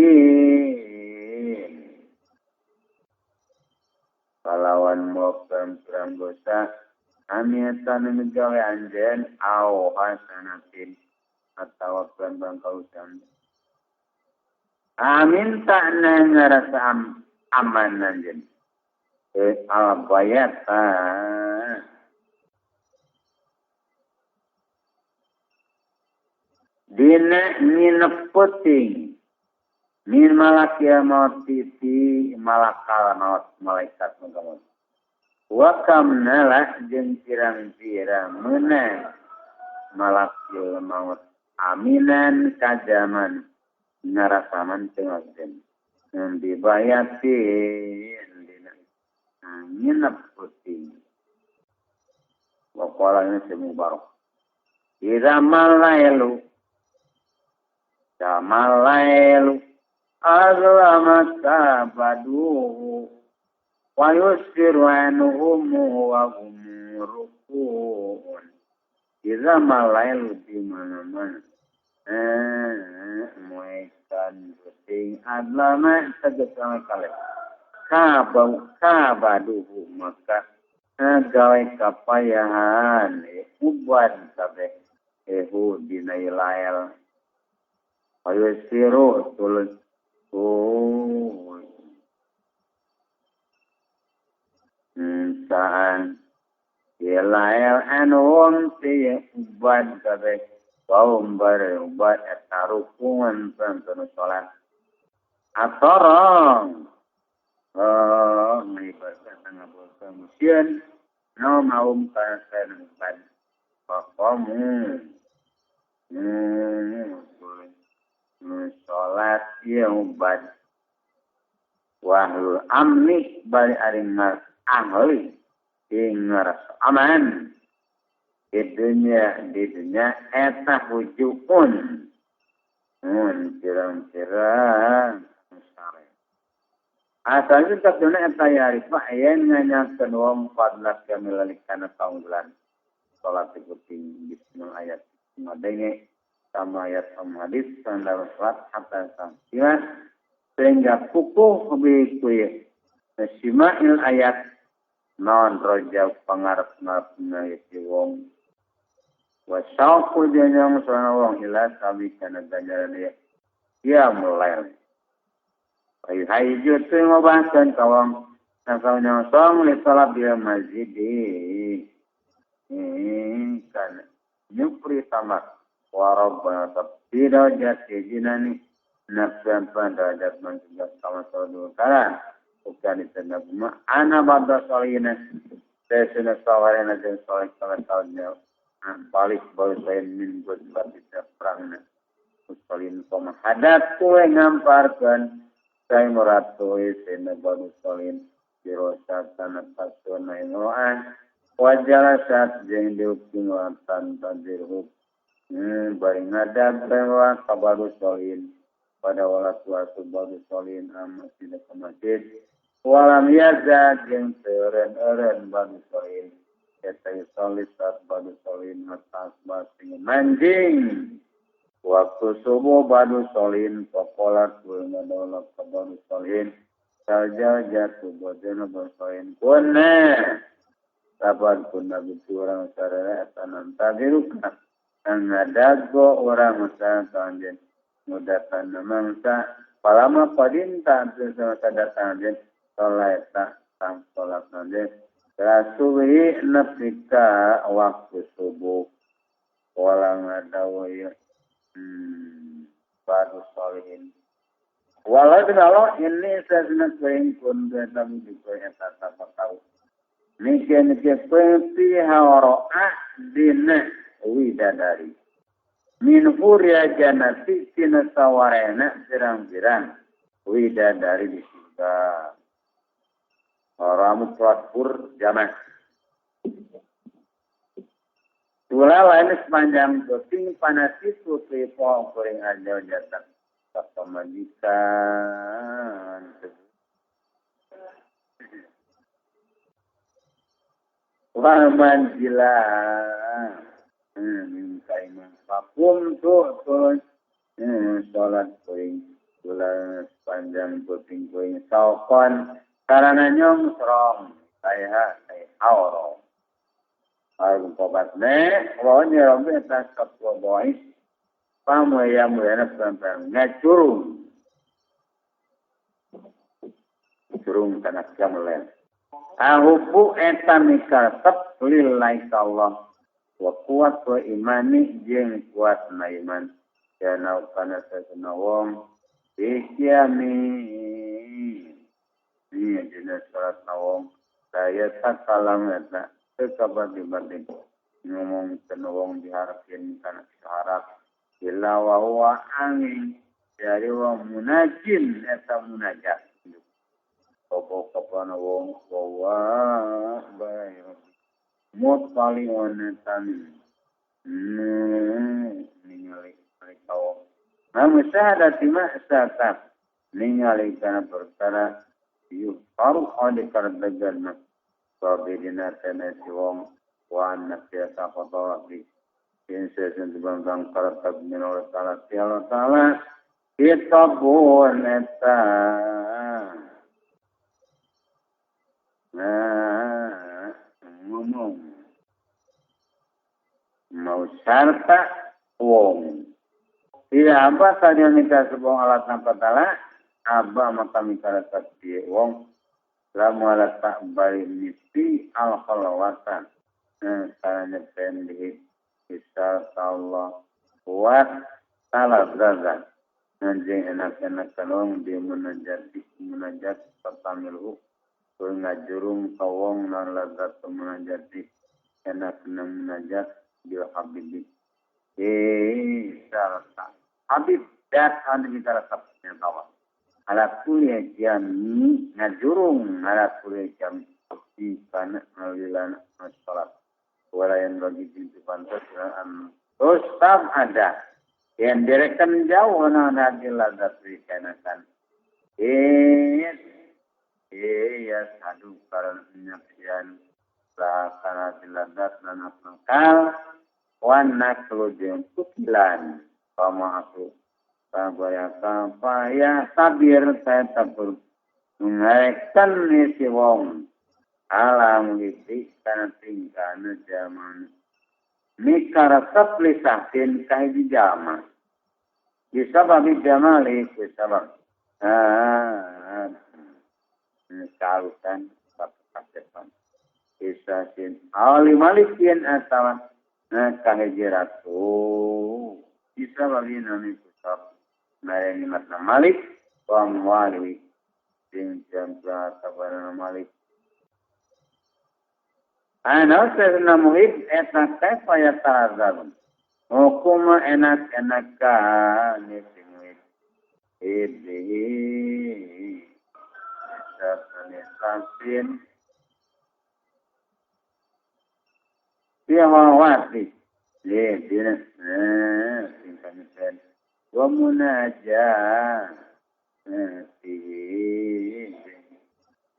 kalawan melakukan pirang dosa amiatan anu gawe anjeun au hasanatin atawa pirang kausan amin ta'na ngarasa aman anjeun al-bayata dina nginep puting Min malakil maut titi malakal maut malaikat maut. Wa kam nalah jeung pirang-pirang meunang malakil maut aminan kajaman narasaman teu ngajen dibayatin dina nginep putih. Wa qala ini mubarak. Idza malailu jamalailu azlama tabaduhu wa yusiru anhum wa hum rukuun. Idza malailu di mana-mana muekan puting azlama tegas kalep kabaduhu maka gawe kapayahan uban kabeh ehu dina lael wa yusiru tulus saan yelael anhum ti uban kabeh kaum bare uban eta rukungan pantun salat atorong ngibatan ngabolkeun musieun no maum kana uban faqamu salat ieu uban wahlul amni bari ari ahli ing ngarasa aman di dunia eta hujukun mun pirang-pirang sare asal tetap dunia eta yarifah yen nganyakeun wong fadlah kamilalik kana kaunggulan salat ikuti bismil ayat madenge sama ayat sama hadis dalam salat hatta sampai sehingga kukuh bi kuy sima'il ayat non roja pangarep-ngarepna si wong wa syauqu jeung sana wong ila sabi kana ganjaran dia ya mulai ayu hayu teu ngobahkeun ka wong nasawnya song li salat di masjid kan nyupri tamak wa rabbana tabdila jati jinani nafsan pandrajat man juga sama saudara kala bukan ditenda ana badha salina sesuna sawarena jeung saleh saleh balik baru saya min buat tidak perangna usolin pemahadap kue ngamparkan saya meratui sena baru solin dirosa tanah pasona imro'an wajalah saat jeung diuking lantan tadirhub bari ngadab bahwa kabaru solin pada walat waktu baru solin amat tidak ke masjid walam yazad jeung teureun-eureun baru solin eta yusolli saat baru solin atas basing manjing waktu subuh baru solin pokolat ngedolak ke baru solin saja jatuh bojona baru solin kuna sabar kuna bitu orang sarana eta nantabiruka ngadago orang sarana tanjen mudatan mangsa palama padinta sama datang jen salat tang salat nanje rasuwi nepika waktu subuh walang adawa baru solihin walau kalau ini saya kuing kun dalam juga eta tahu nike nike kuing hawaroa dina widadari min huria janati tina sawarena pirang-pirang widadari di surga orang mufrad hur jamak Tula lain sepanjang penting panas itu klipo kuring aja jatah pemajikan. Wah manjila minta iman pakum tuh sholat kuring tula sepanjang penting kuring saukon karena nyong serong saya aurong. Ayo kobatne, wonye rombe tas kapwa boy. Pamoya muyana pampan ngacurung. Curung kana kamlen. Ahubu eta mikasab lillahi Allah wa kuat wa imani jeung kuat na iman. Ya kana sasana wong Ikyami ini jenis salat nawong saya tak kalam eta sekabadi-badi ngomong wong diharapin kana harap illa wa huwa angin dari wong munajin eta munajat opo kapana wong wa bae mutali wanatan ningali mereka wong masyahadati ma'sata ningali kana perkara yufaru ade kardagan sabidina tanasi wong wa annafiyata qadari insa bangkang karatag min Allah ta'ala Allah ta'ala kitabun eta nah ngomong mau sarta wong tidak apa saja minta sebuah alat tanpa ta'ala abah maka minta piye wong lamu alat tak bari misi al khalawatan karena pendek bisa Allah kuat salah zaza nanjing enak-enak kalong di munajat pertamilhu ngajurung kawong nan lazat munajati enak munajat bil habibi salah habib dat anda bicara sabnya tawa ala kuliah jami ngajurung ala kuliah jami di kana ngalilan salat walayan bagi pintu pantas terus tam ada yang direkan jauh nah dilazat dikenakan ya sadu karena penyaksian lah karena dilazat dan akal wana kelujeng kukilan sama aku sabaya ya sabir saya tabur mengarekkan si wong alam witi kana tingkana zaman mikarasap lisahin kahiji jama bisababi jamali kusabab kalusan kasepan isasin awali malikin atawa kahiji ratu bisababi nami kusab mareni matna malik wa wali sing jam tabarana malik ana sesna muhib eta kaifa yata'azzab hukuma enak-enakan si muhib ibhi sasin fi hawati le dina singkan wa munajat fi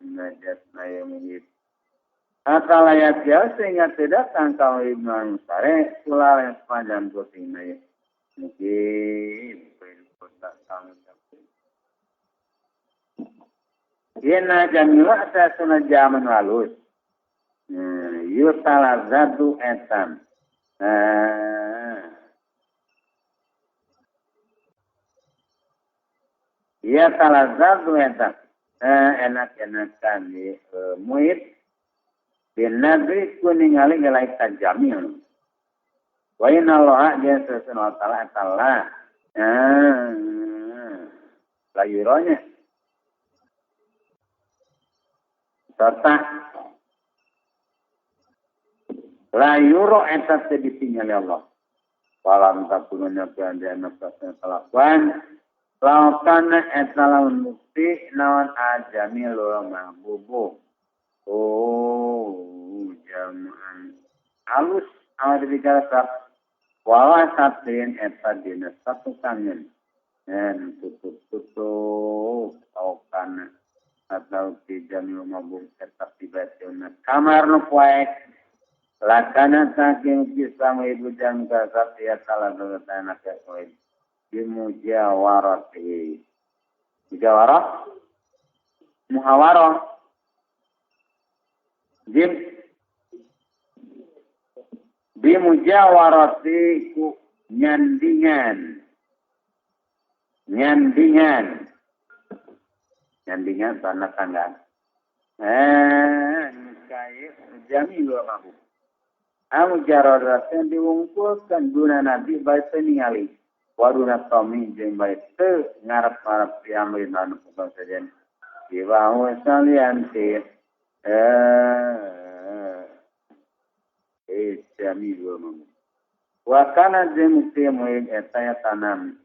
munajat na muhib Akalayat jauh sehingga tidak tangkau ibnu sare yang sepanjang kuting naya mungkin kota kamu Ina jamila sasuna jaman walus yutalazatu etam ya talazatu etam enak-enakan di muhit bin nadri kuningali ngalai tajamil wa inna allaha jalla wa ta'ala ta'ala layuronya serta layuro eta teh ditingali Allah walam takununa bi nafsasna kelakuan laukana eta lamun mukti naon ajamil mahbubu oh jamaan halus awal bicara sab wala sabin eta dina satu kangen dan tutup-tutup taukan atau di jamil mabuk tetap dibaca kamar nu poek lakana saking bisa ibu jangka satya salah tanah koin bimujawarati mujawarah muhawarah jim bimujawarati ku nyandingan nyandingan nyandingan tanah tangga kaya jamil mabuk amujaradaten diwungkulkan guna nabi bahasa ningali Waruna kami jeung bae teu ngarep-arep piamri anu pukul sajen. Iwahu salian ti jami mabuk. Wa kana jeung ti muid eta ya tanam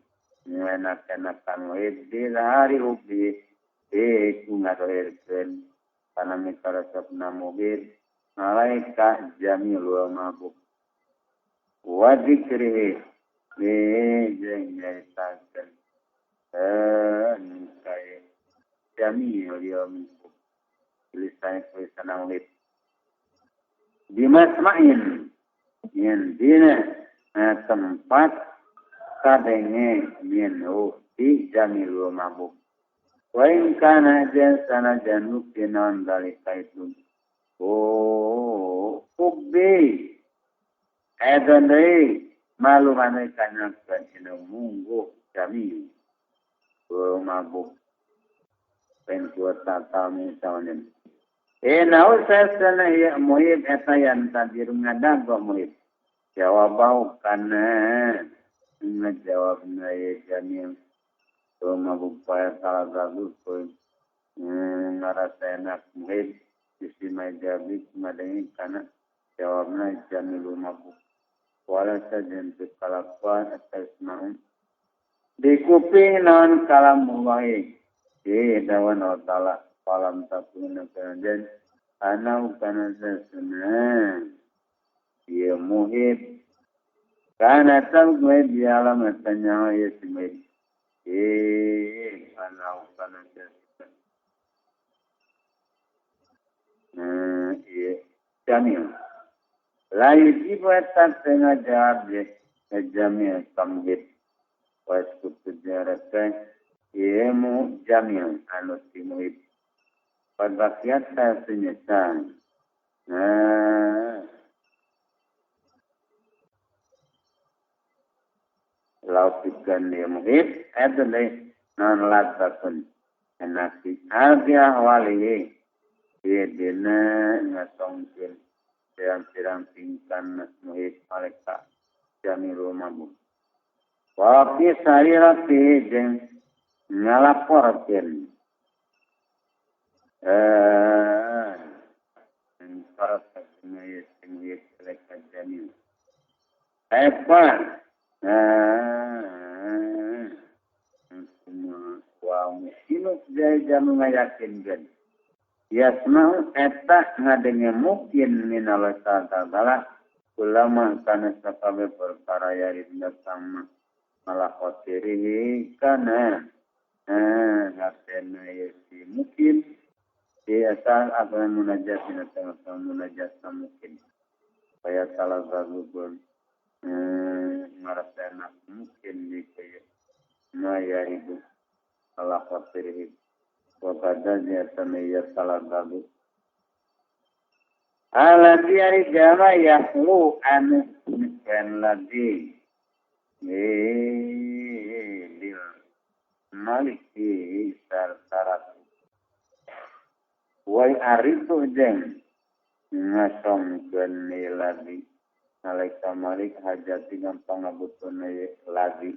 enak-enakan muid di hari ubi ku ngadohirkeun kana mikaresepna muid malaika jamilul mabuk. Wa zikrihi jeung nyaritakeun kae jamil mabuk tulisan tulisan muid dimasmain yen dina tempat kadenge minhu di jamilul mabuk. Wa in kana jasana janukinan dalika itu oh kubbi edan deui malu maneh kana kana mungguh jamil mabuk pen kuota tami saonen enau sasana ya muhib eta yan tadir ngadago muhib jawabau kana ngajawabna ya jamil mabuk paya salah bagus pun ngarasa enak muhib sisi majabik madengi kana jawabna jamilu mabuk wala sajen kalakuan atas maum di kuping non kalam wahi di dawan ta'ala falam takuna kana ana kana sasana ya muhib kana tawwe di alam tanya ya simid ana kana sasana ya jamil la yujibu tengah jawab jamil tamhid wa skutu jaratan ya mu jamil anu timuhib padakiat senyetan laupikan dia muhib adalah non latakun enaki alfiah walihi dia dina ngatongkin pirang-pirang tingkan muhib malaikat jamilul mabuk wa fi sarirati jeung ngalaporkeun para muhib malaikat jamil apa wa mukinu jamu ngayakinkeun yasma'u eta ngadenge mungkin minallah ta'ala ulama kana sakabe perkara yaridna sama malakotirihi kana ngatena yesi mungkin di asal apa munajat minatang munajat mungkin kaya salah satu ngarasa enak mungkin di kaya maya itu salah kotirihi wa badanya samaya salah babu ala diari jama yahlu anu kan ladi lil maliki sarsarat wa aritu jeng ngasongkeun ladi malaika malik hajat dengan pangabutuna ladi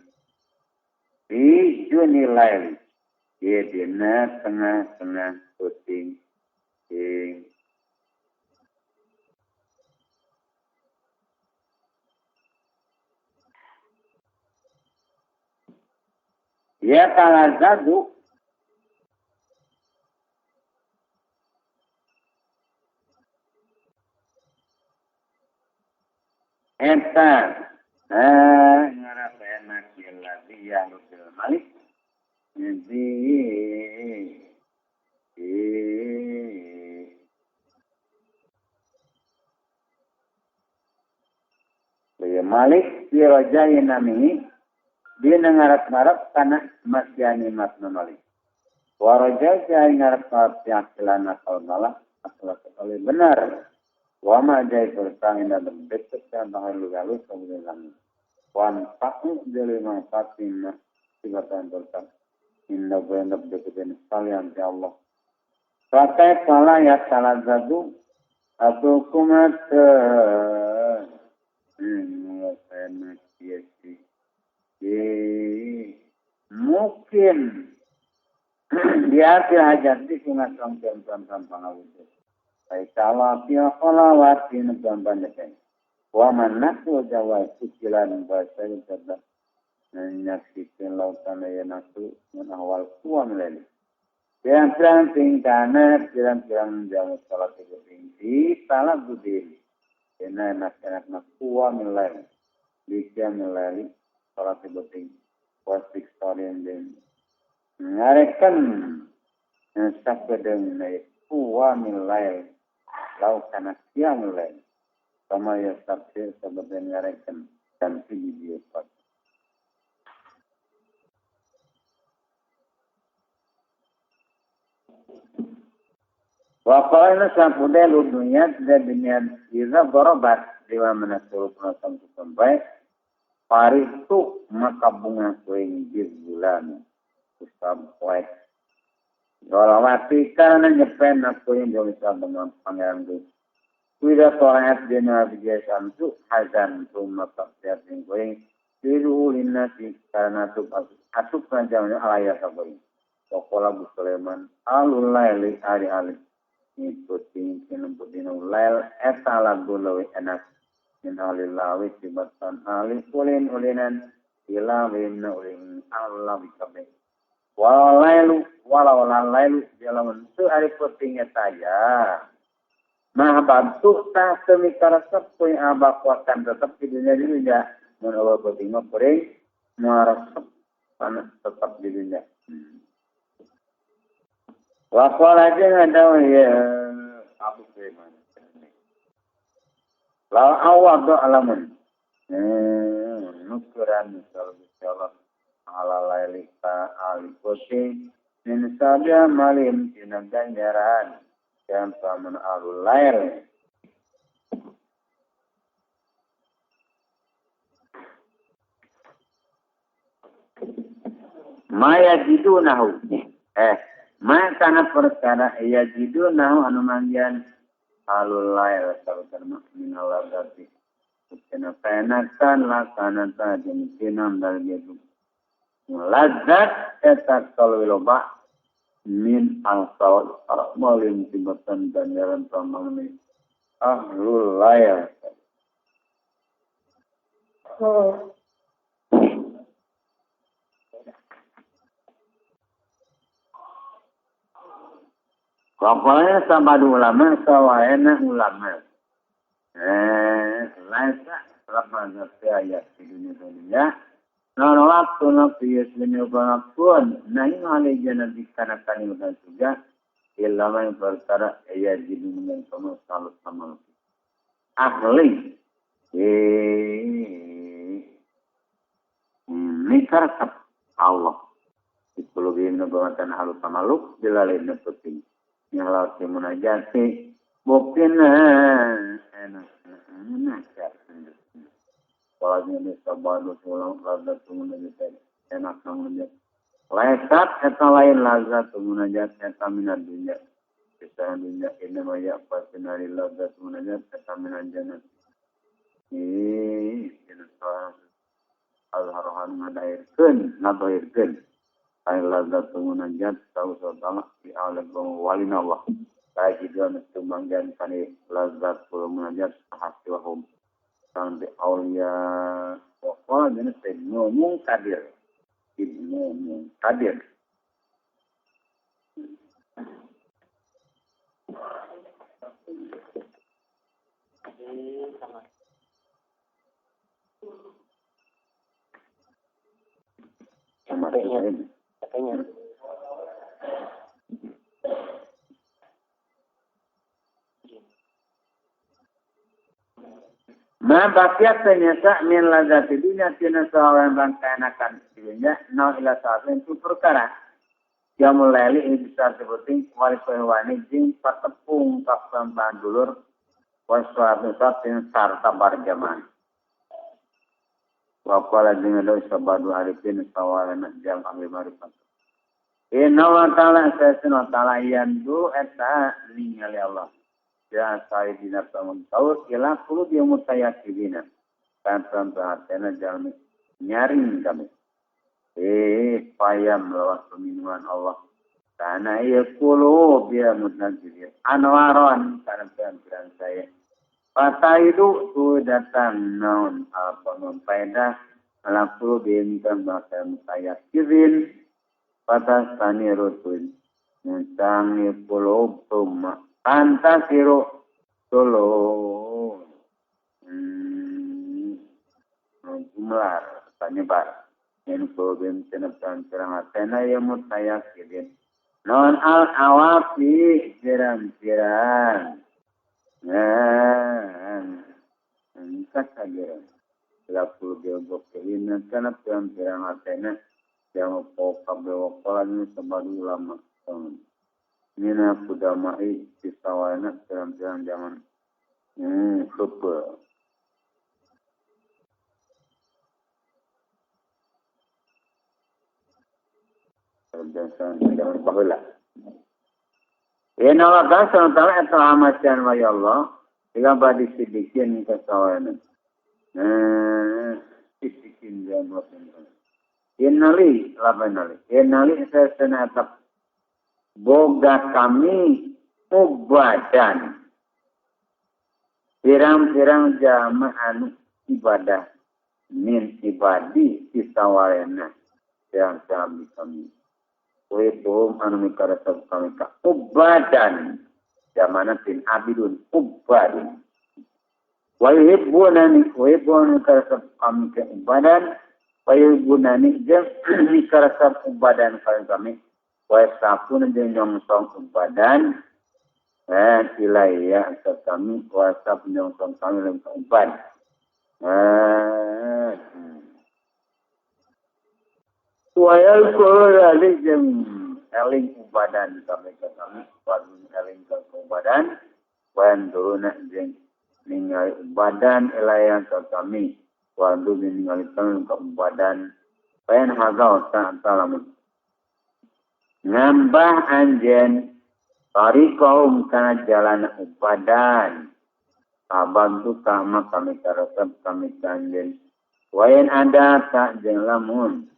di juni lail ye dina tengah-tengah puting ing ya talazadu eta ngarasa enak ladi yang bil malik di Malik di rajai nami dia ngarap-ngarap kana masyani matna Malik. Wa rajai ngarap-ngarap yang akal malah akal sekali benar. Wa ma jai bertang inda betul dan bahal galus kemudian. Wan ta'u dari manfaatin sibatan bertang. Inna buyanab deketin sekalian ya Allah. Fakai pala ya salah satu atau kumat yakin dia hajat di sungai jam-jam pangawudu. Baikalah pia kholawati nubamban depen. Wa man nasu jawai kucilan bahasa itu menyaksikan lautan ya nasu menawal kuam leli. Pirang-pirang tingkana, pirang-pirang jamu salat itu tinggi, salat budin. Kena enak-enak kuam leli. Bisa melali salat itu tinggi. Wasik sorian den. Ngarekan sakedeng kuwa milail lau kana siang lain sama ya tafsir sebagai ngarekan dan video pak. Wa qala sampudel dunya dan dunya iza darabat dewa menasuru penasam sampai paritu maka bunga kuing bulan sampai Golawati karena nyepen aku yang jauh dengan pangeran itu. Wida tohat dina bijasan tu hazan tu mata tiap tingkoing. Tiru linasi karena tu asup kanjamnya alaya saboing. Pokola Bu Sulaiman alul laili ari ali. Ngikutin kinumputin lail eta lagu lewi enak. Min alilawi sibatan ali ulin ulinan ilawin ulin Allah bikabe. Walau lailu, walau lailu, jalan tu hari pentingnya saya. Nah, bantu tak semikar sepui abah kuatkan tetap di dunia di dunia. Mun awal penting mah kuring, muarasep panas tetap di dunia. Waqala aja ada ya Abu Sulaiman. Law awad alamun. Nukuran misal insyaallah ala lailika alikuti min sabya malim tina ganjaran yang pamun alul lail. Ma yajidunahu ma kana perkara yajidunahu anu manggian alul lail salutan minal ladati kena penakan lakana ta jeung tinam dari gitu lazat eta kalau loba min asal malim tibatan ganjaran pamangni ahlul lail. Pokoknya sama ulama sawaena ulama laisa lama ayat di dunia. Nah, waktu nabi Yusuf pun, nah ini alaihi nabi karena kami juga, ilama yang perkara ya di dunia sama salut sama ahli, mikar Allah, psikologi nubuatan halu tamaluk, dilalui nubutin, nyalati munajati, buktina, enak, enak, kalau ini sabadu pulang lazat munajat enak munajat lesat eta lain lazat munajat eta minad dunya bisa dunya ini maya pasinari lazat munajat eta minad jannah ini azharuhan ngadairkeun ngadairkeun lain lazat munajat tahu saudara di alam walina Allah baik itu anu tumanggan kani lazat munajat hasilahum sampai aulia pokoknya jenis Ibnu Munkadir Ibnu Munkadir sama katanya Ma bakiat ternyata min lazati dunia tina sawan bangkanakan dunia no ila saben tu perkara. Jamul laili ini bisa sebutin wali wani jing patepung kapampan dulur waswatu satin sarta barjaman. Wa qala jeung do sabadu arifin sawarana jam ahli marifat. Inna wa ta'ala sayyidina ta'ala yandu eta ningali Allah. Ya sayyidina pamun taur ila qulubi mutayaqidina. Tantan hatena jalmi nyaring kami. Payam lewat peminuman Allah. Karena ia kulu biar mutnajir anwaron karena pirang-pirang saya. Patah itu tu datang naon apa mempaedah ala bintang bahkan saya kizin patah tani rutun ncangi kulu tuma antasiru tolo jumlah panyebar yang kulu bintang pirang atena ya mutayakirin non al awafi pirang-pirang nah kasageran laku geogokelina kana pirang-pirang atena yang pokabewakolan sebagai ulama nina kudamai sisawana pirang-pirang zaman lupa jangan baheula. Ya Allah subhanahu wa ta'ala eta amasian wa ya Allah ila badi sidikin kasawana. Sidikin jangan buat. Innali labanali. Innali sesena atap boga kami ubadan. Pirang-pirang jama anu ibadah min ibadi sisawarena yang kami Webom anu mikarasab kami ka ubadan jamanatin abidun ubadun wa yuhibbunani wa yuhibbuna mikarasab kami ka ubadan wa yuhibbunani jeung mikarasab ubadan kami wa yasafuna jeung nyongsong ubadan ilaiya ka kami wa sap nyongsong kami lamun ka ubad Wayal kula jeung eling ubadan kami ka kami wadun eling ka ubadan wan duruna jeung ningali ubadan elaya ka kami wadun ningali kami ka ubadan wayan hazau ta'ala nambah anjeun tariqahum kana jalan ubadan abantu kama kami karesep kami kanjeun wayan ada tak jeung lamun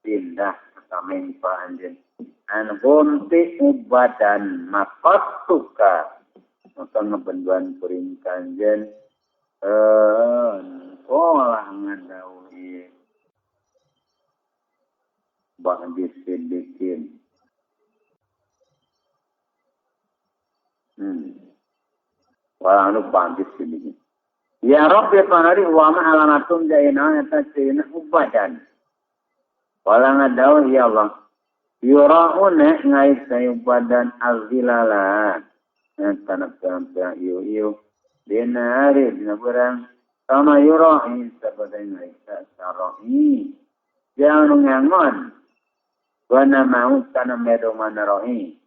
pindah kami panjen anhum ti ubadan maqattuka maka ngebenduan kuring kanjen olah ngadauhi ba'di sidikin wala anu ba'di sidikin Ya Rabbi panari wa ma alamatum jaina eta cina ubadan. Wala ngadau ya Allah. Yurauna ngait ubadan azilala. Eta na ieu dinari dina berang sama yura'i sapada ngait sarohi. Jangan ngangon. Wana mau kana medo manarahi.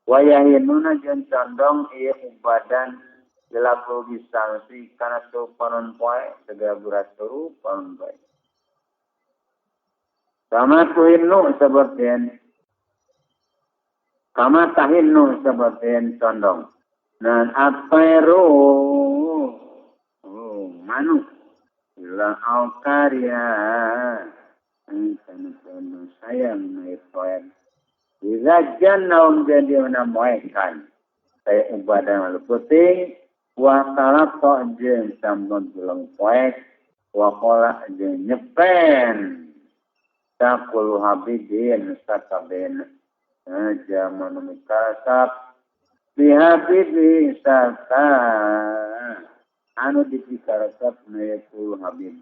Wayahinuna jeung condong ieu ubadan Jelaku bisansi karena panon poe segala burat turu panon poe. Kama tuhinnu seperti kama tahinnu seperti condong. Dan aperu manu ila alkarya sayang naik poe. Iza jannahum jadi menamoekan. Saya ibadah malu putih. Wa talaqa jeung sampun tulung poek wa qala jeung nyepen taqulu habibin sakaben jaman mikasab bihabibi sarta anu dipikarasab nayakul habib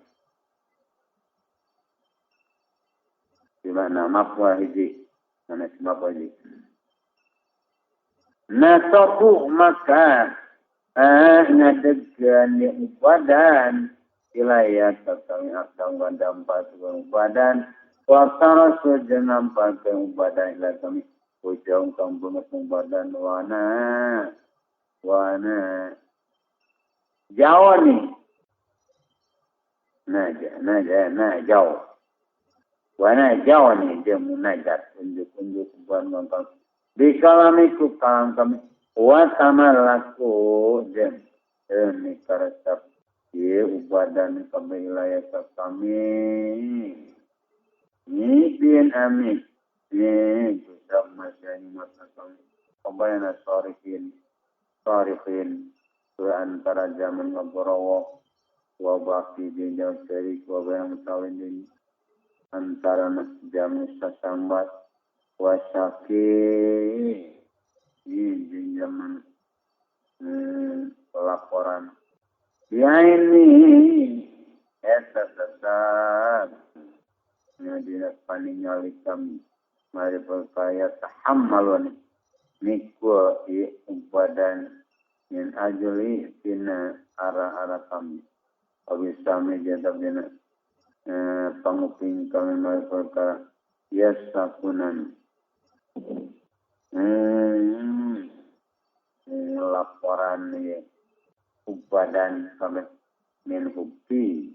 di mana mapwa hiji mana mapwa hiji nasobu maka ngadegan ubadan wilayah kami akang bandam pasukan ubadan watara sujenam pakai ubadan ila kami ujung kampung ubadan wana wana jauh nih nah jauh wana jauh nih dia munajat unjuk-unjuk ubadan kami di kalamiku kalam kami wa tamalaku jeung ini karesep Ieu ubadan kabeh wilayah kami. Ni bin amin. Ni kusam masyani masakam. Kabayana sarihin. Sarihin. Antara zaman ngabarawa wa baqi din jauh syarik wa bayang mutawin din antara jam sasambat wa syaki di zaman pelaporan ya ini eta tetap dina paningali kami mari perkaya tahammalun nikwa i ubadan min ajli tina arah-arah kami abisami jadab dina panguping kami mari perkara yasakunan laporan ya ubadan kami min hubbi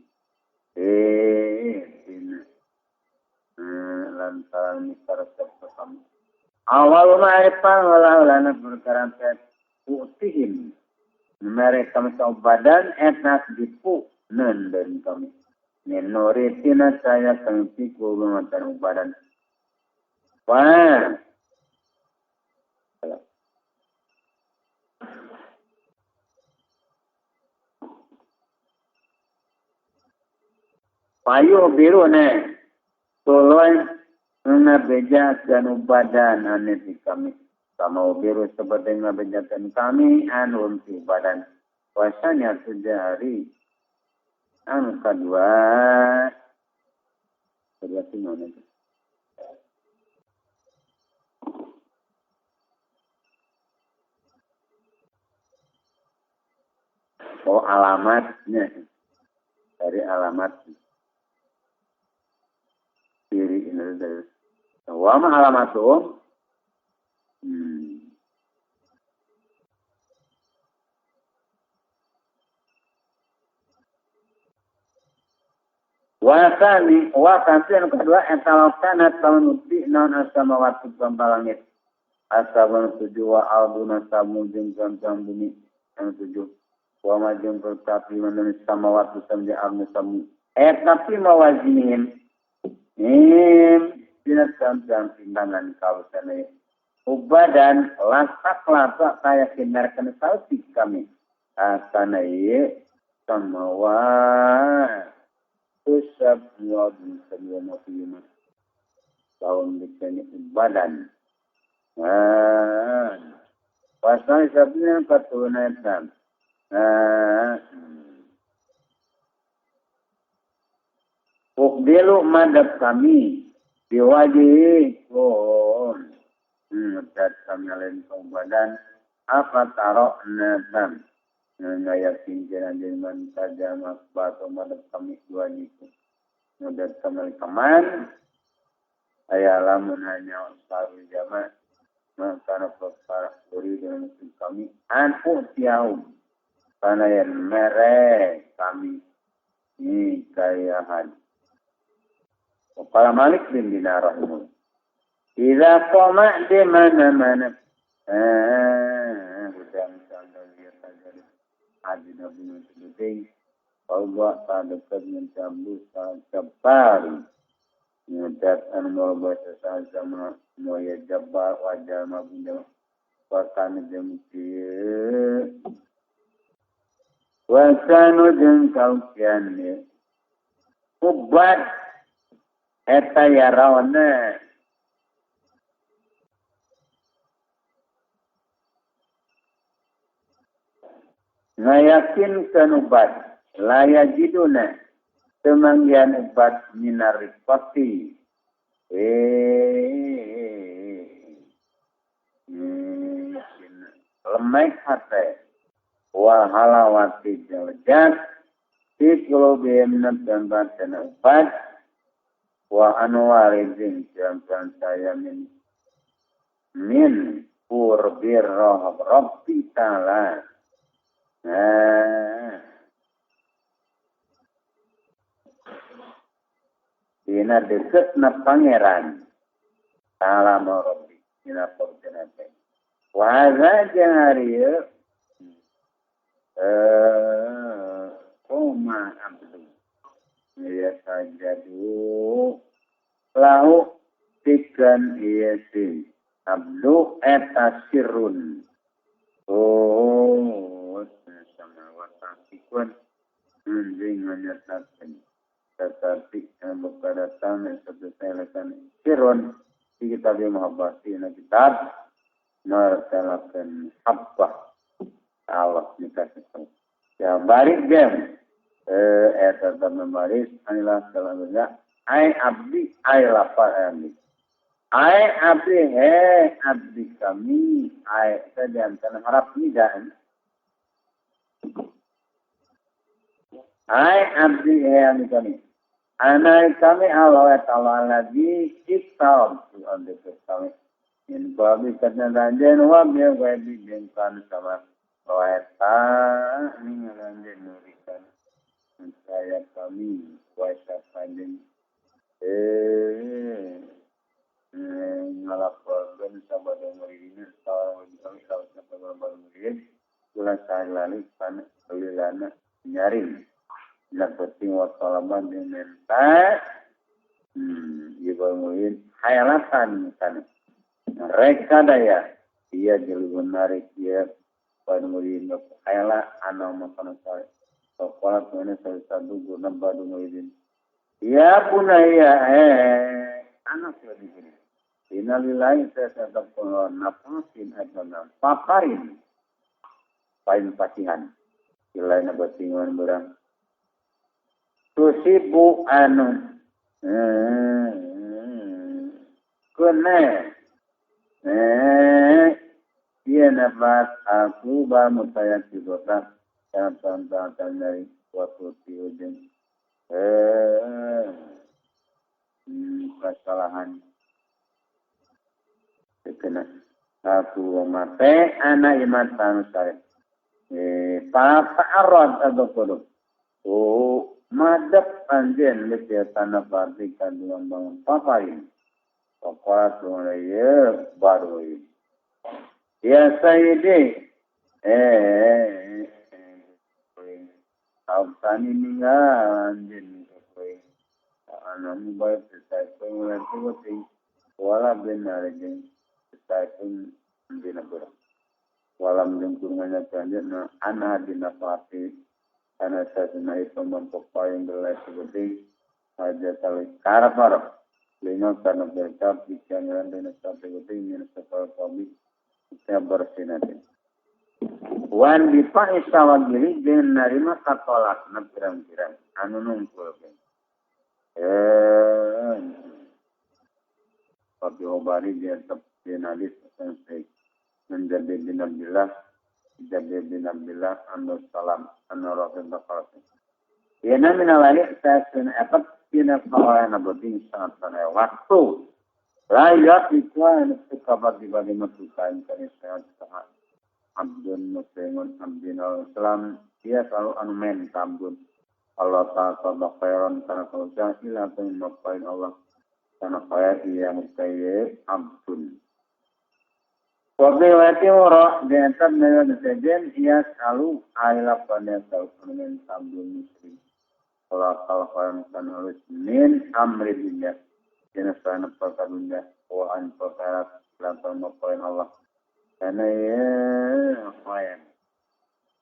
tina lantaran misaresep kami awal ma'rifah wala perkara utihim mereka badan enak dipu nenden kami minoritina saya kami pikul matan badan wah payu biru ne tolong ngabeja dan ubadan ane di kami sama biru seperti ngabejakan kami anum di badan puasanya sejari anu kedua kedua sih mana itu oh alamatnya dari alamat ciri ini dari wa ma alamatum Wasani wakanti anu kadua eta lautana taun uti naon asamawati langit asabun tujuh wa alduna samu jeung gampang bumi anu tujuh wa majeng pertapi manun samawati samja arnu samu eta pi mawazinin im dina samjang timbangan kausane ubadan lasak lasak kaya kinarkan sauti kami asana ieu samawa usab wa semua mafiyuma tahun dikene ubadan pasal sabnya katuna eta Ukdilu madab kami diwajikum dat kami lain badan apa tarok nabam ngayakin jalan jalan saja mas batu madab kami diwajikum dat kami kaman ayah lamun hanya saru jama maka perkara beri dengan kami anfu tiaum karena yang merek kami ini kayahan Kepala Malik bin Dinar rahimahullah. Idza qama di mana-mana. Hudang sandal saja. Adi Nabi Muhammad. Allah ta'ala mencabut jabbar. Ngedat anu bahasa sama moya jabbar wajah mabunda. Bahkan jemki. Wasanu jeung kaukian ubat eta yarawna ngayakinkeun ubat la yajiduna temanggian ubat minarifati lemek hate wa halawati jalajat fi qulubihim dan batin ubat wa anwarizin jantan saya min qurbir rabbi ta'ala. Nah, dina deket na pangeran ta'ala rabbi dina portenate wa hadza jahari ya sajadu lahu tikan iya si abdu eta sirrun oh sama watakikun anjing menyatakan tetapi yang berkadatan satu selekan sirrun di kitab mahabbati na kitab martalakan habbah Allah nikah ya balik game eta membaris anilah salamnya ai abdi ai lapar abdi ai abdi he abdi kami ai sedang harap tidak ai abdi he abdi kami anai kami Allah ta'ala lagi kita abdi kami in babi katna ranjen wa bi wa bi jengkan sama wa ta ning ranjen nurikan saya kami kuasa panjang ngalaporkan sahabat muridnya sahabat kami sahabat murid bulan saya lali pan lilana nyaring nak penting wassalaman diminta ibu murid hayalatan kan mereka daya ia jeli menarik dia pada murid hayala ana makan saya sekolah tuanya satu guna badu muridin. Ya bunaya anak sudah di sini. Innalillahi saya tetap nafasin atau paparin. Pain pasihan. Ilaina batingan berang. Tusibu anu. Kena. Ia nafas aku ba mutayak dibotah. Tantang dari waktu tiujeng kesalahan kena satu mate anak iman tanusare pa'arad atau kudu oh madep anjen letia tanah parti kandungan bangun paparin paparat ya baru ya sayyidi Tani ningan jin kowe anamu bae sai kowe nanti wala benar jin sai pun dina bura wala menjengkurnganya kanjeng ana dina pati ana sasna itu mempopaing belai seperti aja tali karep-karep lima karena berkap bicara dina sampai penting dina sepal kami kita bersinati wan dipa isawagili jeung narima katolakna pirang-pirang anu nungkul Papi obari dia tetap hadis sampai menjadi bin Abdillah jadi bin Abdillah anu salam anu rasul qasim yana minalali sasun apat dina qawana bodin sangat waktu layak ikwan sekabat dibagi masukan kani sangat sangat Abdun Muslimun Abdin al-Islam dia selalu anumen kabun Allah ta'ala khairan karena kausa ila mapain Allah karena khair ia mutayyib Abdun Wabiwati wara diantar dengan sejen ia selalu aila pada selalu anumen abdun muslim Allah ta'ala khairan karena min amri dunia jenis perkara dunia wa an perkara lantar mapain Allah karena ya khair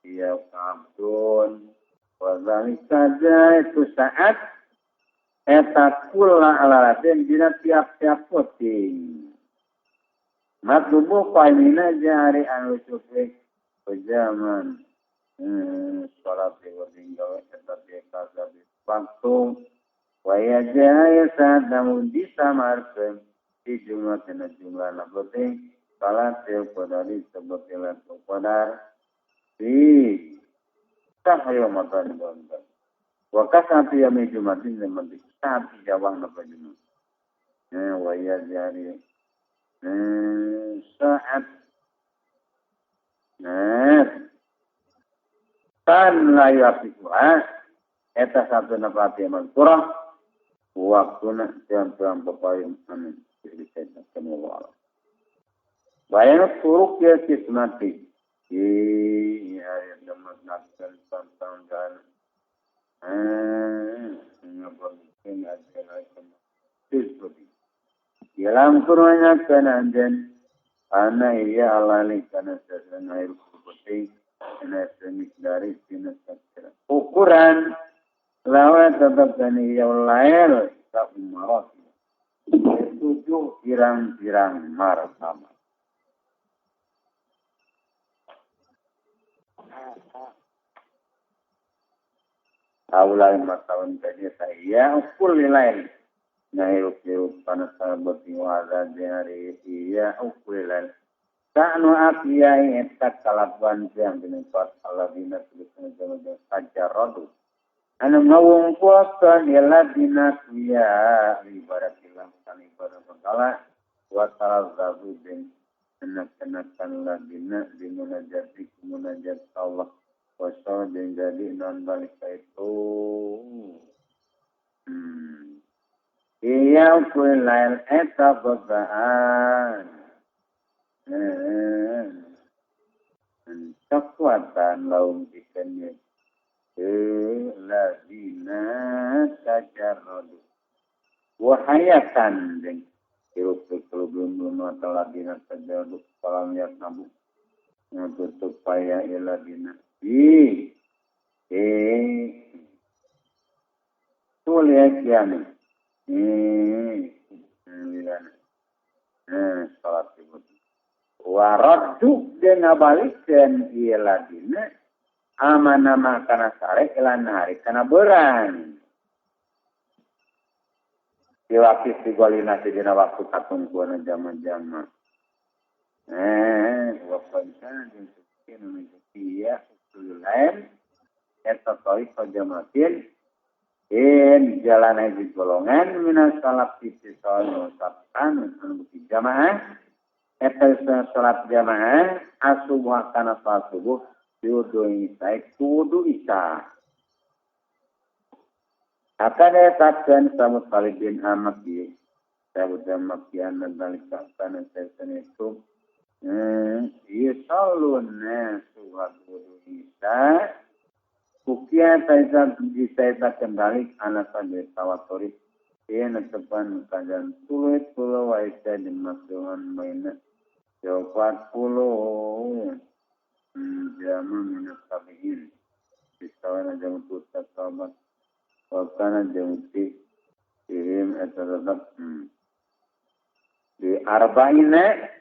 ya abdun wa zalika itu saat eta kula alalatin dina tiap-tiap puting matlubu qaimina jari anu syukri pejaman salat tinggal eta biasa waktu wa ya jaya saat namun disamarkeun di jumlah tina jumlah na penting salat qadari seperti latu qadar di sahaya matan bonten wa kasati yami jumatin zaman di saat jawang napa jumat wa ya jari saat tan la yafiku eta satu napa mazkurah waktuna tiang-tiang papayung amin bisa semua Bayang turuk ya kismati. Iya, ya demat nakal pantang dan ngabagikan adalah disebut. Dalam kurangnya kanan ana iya alali kana sasana air putih ana dari sini ukuran lawan tetap dan iya lael tak umarat 7 pirang-pirang martabat. Taulai martaban tadi saya ukul lain. Nah hirup-hirup panas sahabat wala dari iya ukul lain. Ka'nu afiyai etak kalakuan yang dinempat Allah dina tulisan jama-jama sajaradu. Anu ngawungkuakan ialah dina kuya ibaratillah kan ibarat segala wa talazzabu bin enak-enakan ladina dimunajati munajat Allah wasal dan jadi non balik itu. Iya kulail eta babaan kekuatan laum ikannya ladina tajarradu wahayatan dan hirup belum belum atau ladina tajarradu salam yatnabu tutup payah ladina i tulihat yani salat ibu waraddu dia ngabalikeun ieu ladina amanama kana sare ilan hari kana beurang diwakis digolina dina waktu katungkuana jama-jama wafansa jeung sukina iya usul lain eta tariqa jamatin in jalan di golongan minas salaf tisal sabtan anu bukti jamaah eta salat jamaah asubuh kana salat subuh diudu isya kudu isya akade takkan sama Khalid bin Ahmad di sabut makian dan balik kana sesene itu yusalluna subuh isya Kukia taisa disaita kembali anak pada tawatori ia netepan kajan sulit pulau waisa di masukan baina 40 jama minat tabiin disawana jamu tutak sahabat wakana jamu ti ihim etatap di arba'ina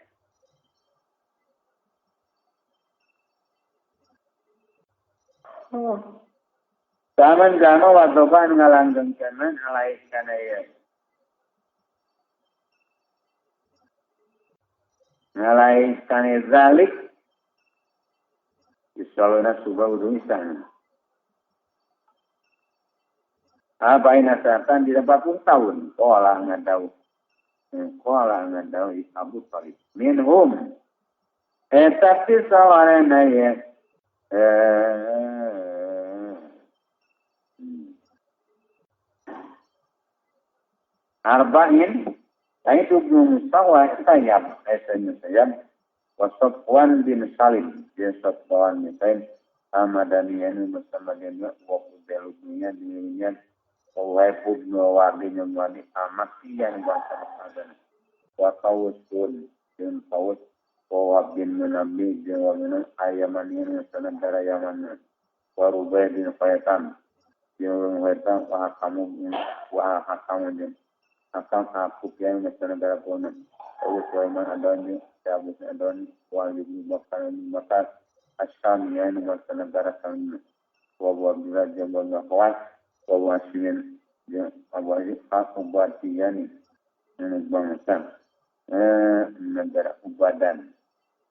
Zaman jama wadoban ngalanggeng kanan alai kana ya. Ngalai kana zalik isaluna subah udu isana. Apa ina satan di 40 tahun kola ngadau. Kola ngadau Abu Thalib minhum. Tapi sawarena ya. Arba'in itu bin Musawa Sayyab esanya Sayyab wa Safwan bin Salim dia Safwan bin Salim Ahmadaniyan bersama dia wa Udalunya dirinya wa Ibnu Wadi Wadi Amatiyan bangsa Madan wa Tawusun bin Tawus wa bin Nabi bin wa Ayamaniyan negara Yaman wa Rubai bin Faytan bin Faytan wa Hakamu wa Hakamu bin Akam aku yang negara puna Abu Sulaiman Adoni Abu Adoni wa Ibnu Bakar bin Bakar Asyam yang negara Sam wa Abu Abdullah bin Qawas wa Abu Hashim bin Abu Ubatiyani bangsa negara Ubadan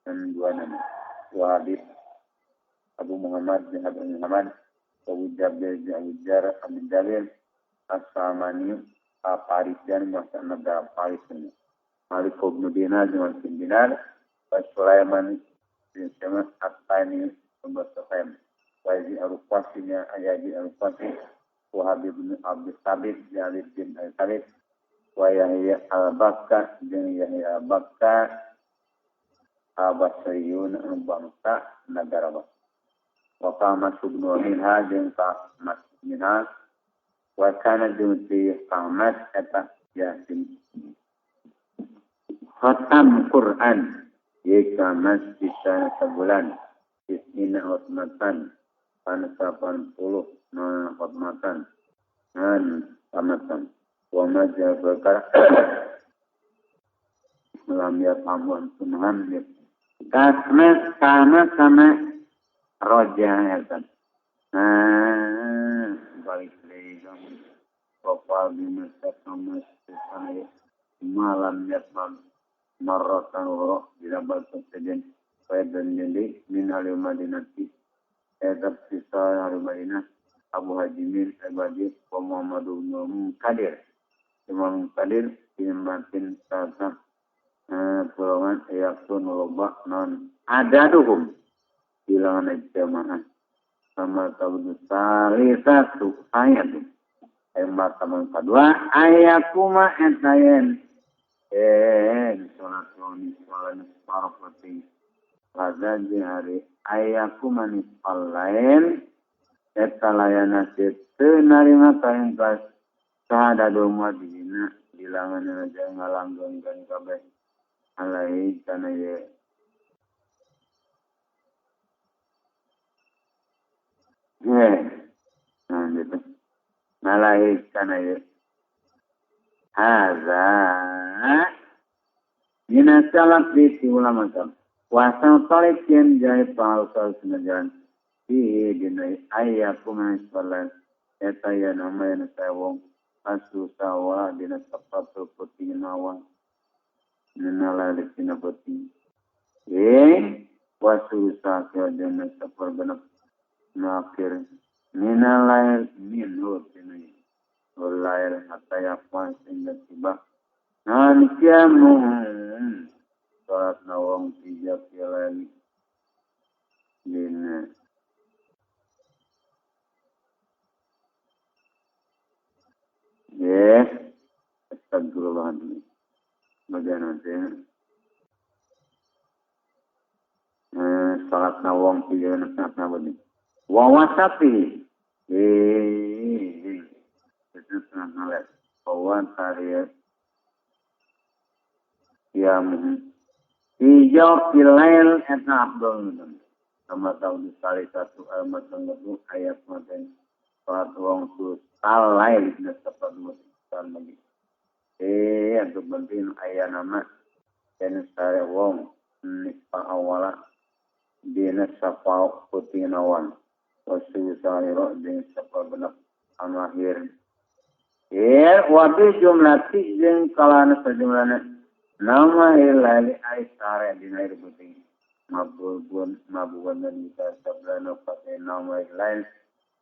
dan dua nama wa Habib Abu Muhammad bin Abu Muhammad Abu Jabir bin Abu Jar Abu Jabir As-Samani Paris dan masa negara Paris ini. Malik bin Dinar bin Dinar, Sulaiman bin Sulaiman At-Taimi bin Sufyan, wa Yazid al-Qasimi Yazid al-Qasimi, wa Habib bin Abdul Sabit bin Ali bin Abi Thalib, wa Yahya al-Bakka bin Yahya al-Bakka Al-Basriyun bangsa negara Basra. Wa Qama ibn Minhaj bin Minhaj Wa kana jeung kamas eta Yasin khatam Quran ye kamas bisa sebulan isnina khotmatan pan 80 na khotmatan nan tamatan wa ma jabaka lam yatamun sunhan kasmes kana sama roja eta nah balik deui Bapak bimasa kamas saya malam yatman marratan ukhra bila balta sajen dan jadi min ahli Madinati tetap sisa ahli Madinah Abu Hajimin Abadi wa Muhammad bin Munkadir Imam Munkadir bin Sasa golongan yakun loba non adaduhum bilangan jamaah sama tabu salisatu ayat ayat taman kedua ayakuma entayen sholat sholat parapati pada hari ayakuma nisfal lain eta layana teu narima kain kas sada doma dina bilangan aja ngalanggengkeun kabeh alai kana ye nah gitu alai kana ye haza dina salaf di ulama sam wasang talikin jai palsal senajan di dina ayakum salat eta ya nama yang sewong asu sawa dina sapatu putih nawa dina lalik dina putih wasu sakya dina sapar genep nakir mina lail minhu dina lail hatta yakwan sehingga tiba nan kiamu salat nawang tiga lagi dina astagfirullahaladzim. Bagian nanti salat nawang tiga nawang wawasapi itu setengah wawan tariyat yang hijau pilail etna abdul sama tahun sekali satu alamat tenggelam ayat maten salat wong tu talail dina sapat lagi untuk penting ayat nama dan sare wong nisfa awala dina sapa putih nawan wasu sare dina sapa genep anu akhir wabi jumlati jeung kalana sajumlahna nama hilali ai sare dina ieu putih mabubun mabuan dan bisa sablana pakai nama lain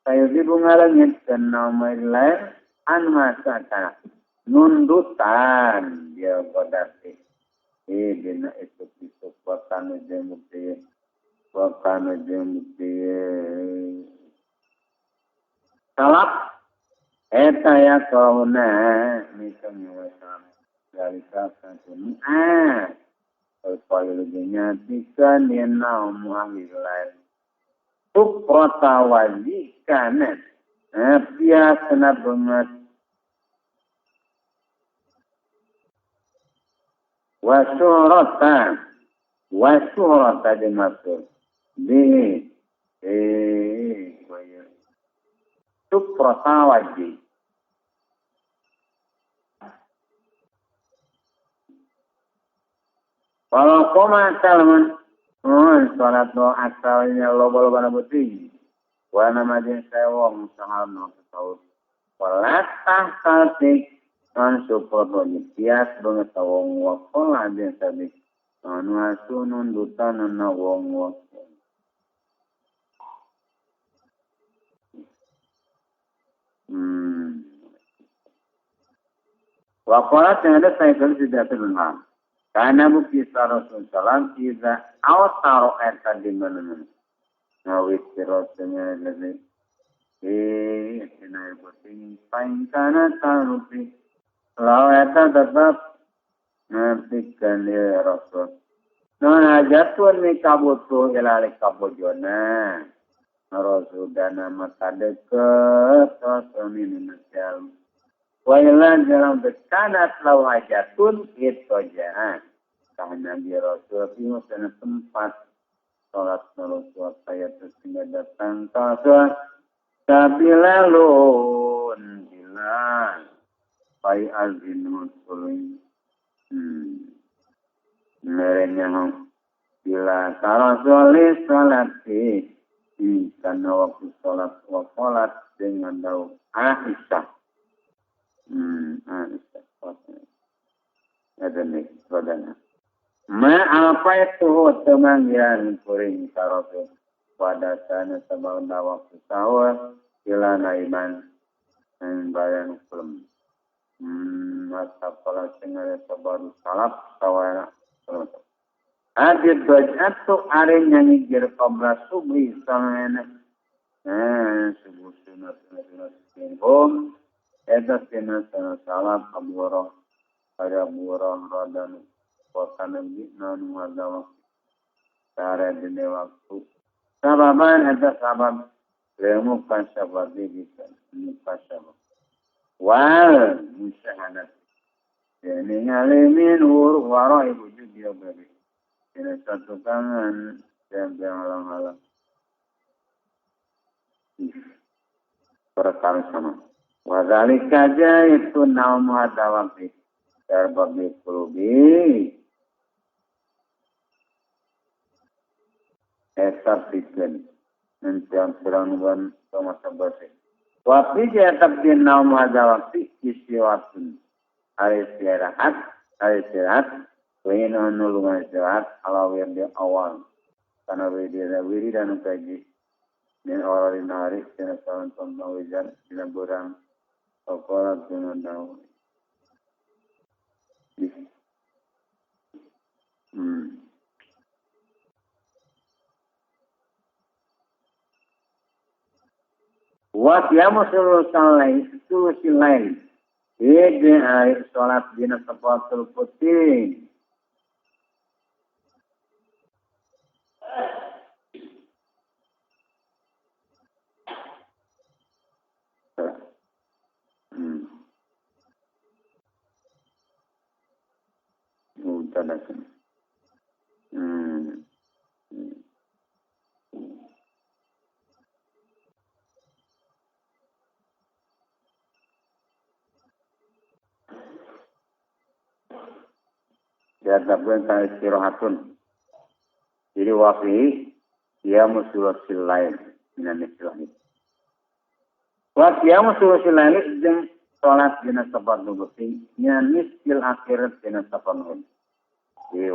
sayu di bunga langit dan nama lain an masa tanah nundutan dia kodati dina itu itu wakanu jeung bukti wakanu jeung bukti salaf eta ya kauna misalnya wasalam dalika kasuni kalau tiga nina muahil suprota wajikanet biasana banget wasurata wasurata dimaksud di suprota wajib kalau koma salman salat no asalnya loba-loba putih wa nama jeung sewong sangal tahun walatah saltik non suproto tias banget wong wakola jeung sadik anu asunun dutan na wong wako wakola yang ada saya tulis tidak terdengar. Karena bukti Rasul salam iza awtaro eta di mana-mana. Ngawit rasulnya lebih dina penting paingkana tarupi law eta tetap nantikan dia Rasul. Non hajatun mi kabutuh ilalik kabojona. Rasul dana mata deket Rasul minum Wailan dalam bekanat lau hajatun itojaan. Tah Nabi Rasul itu sana tempat sholat Rasul saya sehingga datang Rasul kabilalun bilang pai azin Rasul. Merenya bila Rasul sholat karena waktu sholat wa sholat dengan daun Aisyah. Aisyah. Ada nih, saudara. Ma apa itu temanggilan kuring karote pada sana sebab waktu sahur ila naiman bayang film. Masa pola sengare sebaru salap sawara. Adit bajatu are nyanyigir qabla subuh samana. Subuh sunat sunat hum eta sunat salap aburah pada burah radan wakana bitna nu ada sare dene waktu sababan eta sabab lemu kasabab bisa mukasabab wal musyahadat yani ngalimin hur wara ibu dia beri ini satu tangan dan halang-halang perkara sama wadzalika itu naum hadawafi darbabi qulubi esab bikin nanti serang sama sabase wafi jatab din naum hadawafi istiwatun hari istirahat Wina nulungan istirahat ala wirdi awal karena wiri dan kaji dan awal hari dina tahun tentang wijan dina burang okolat dina daun. Wa qiyamu sulusil lail. Ini hari sholat dina sepatul putih. Diadapkan istirahatun. Jadi wafi dia musulasil lain minan istilah. Wa dia musulasil lain jeung salat dina sabar nugusi nya nisfil akhir dina sabar nugusi.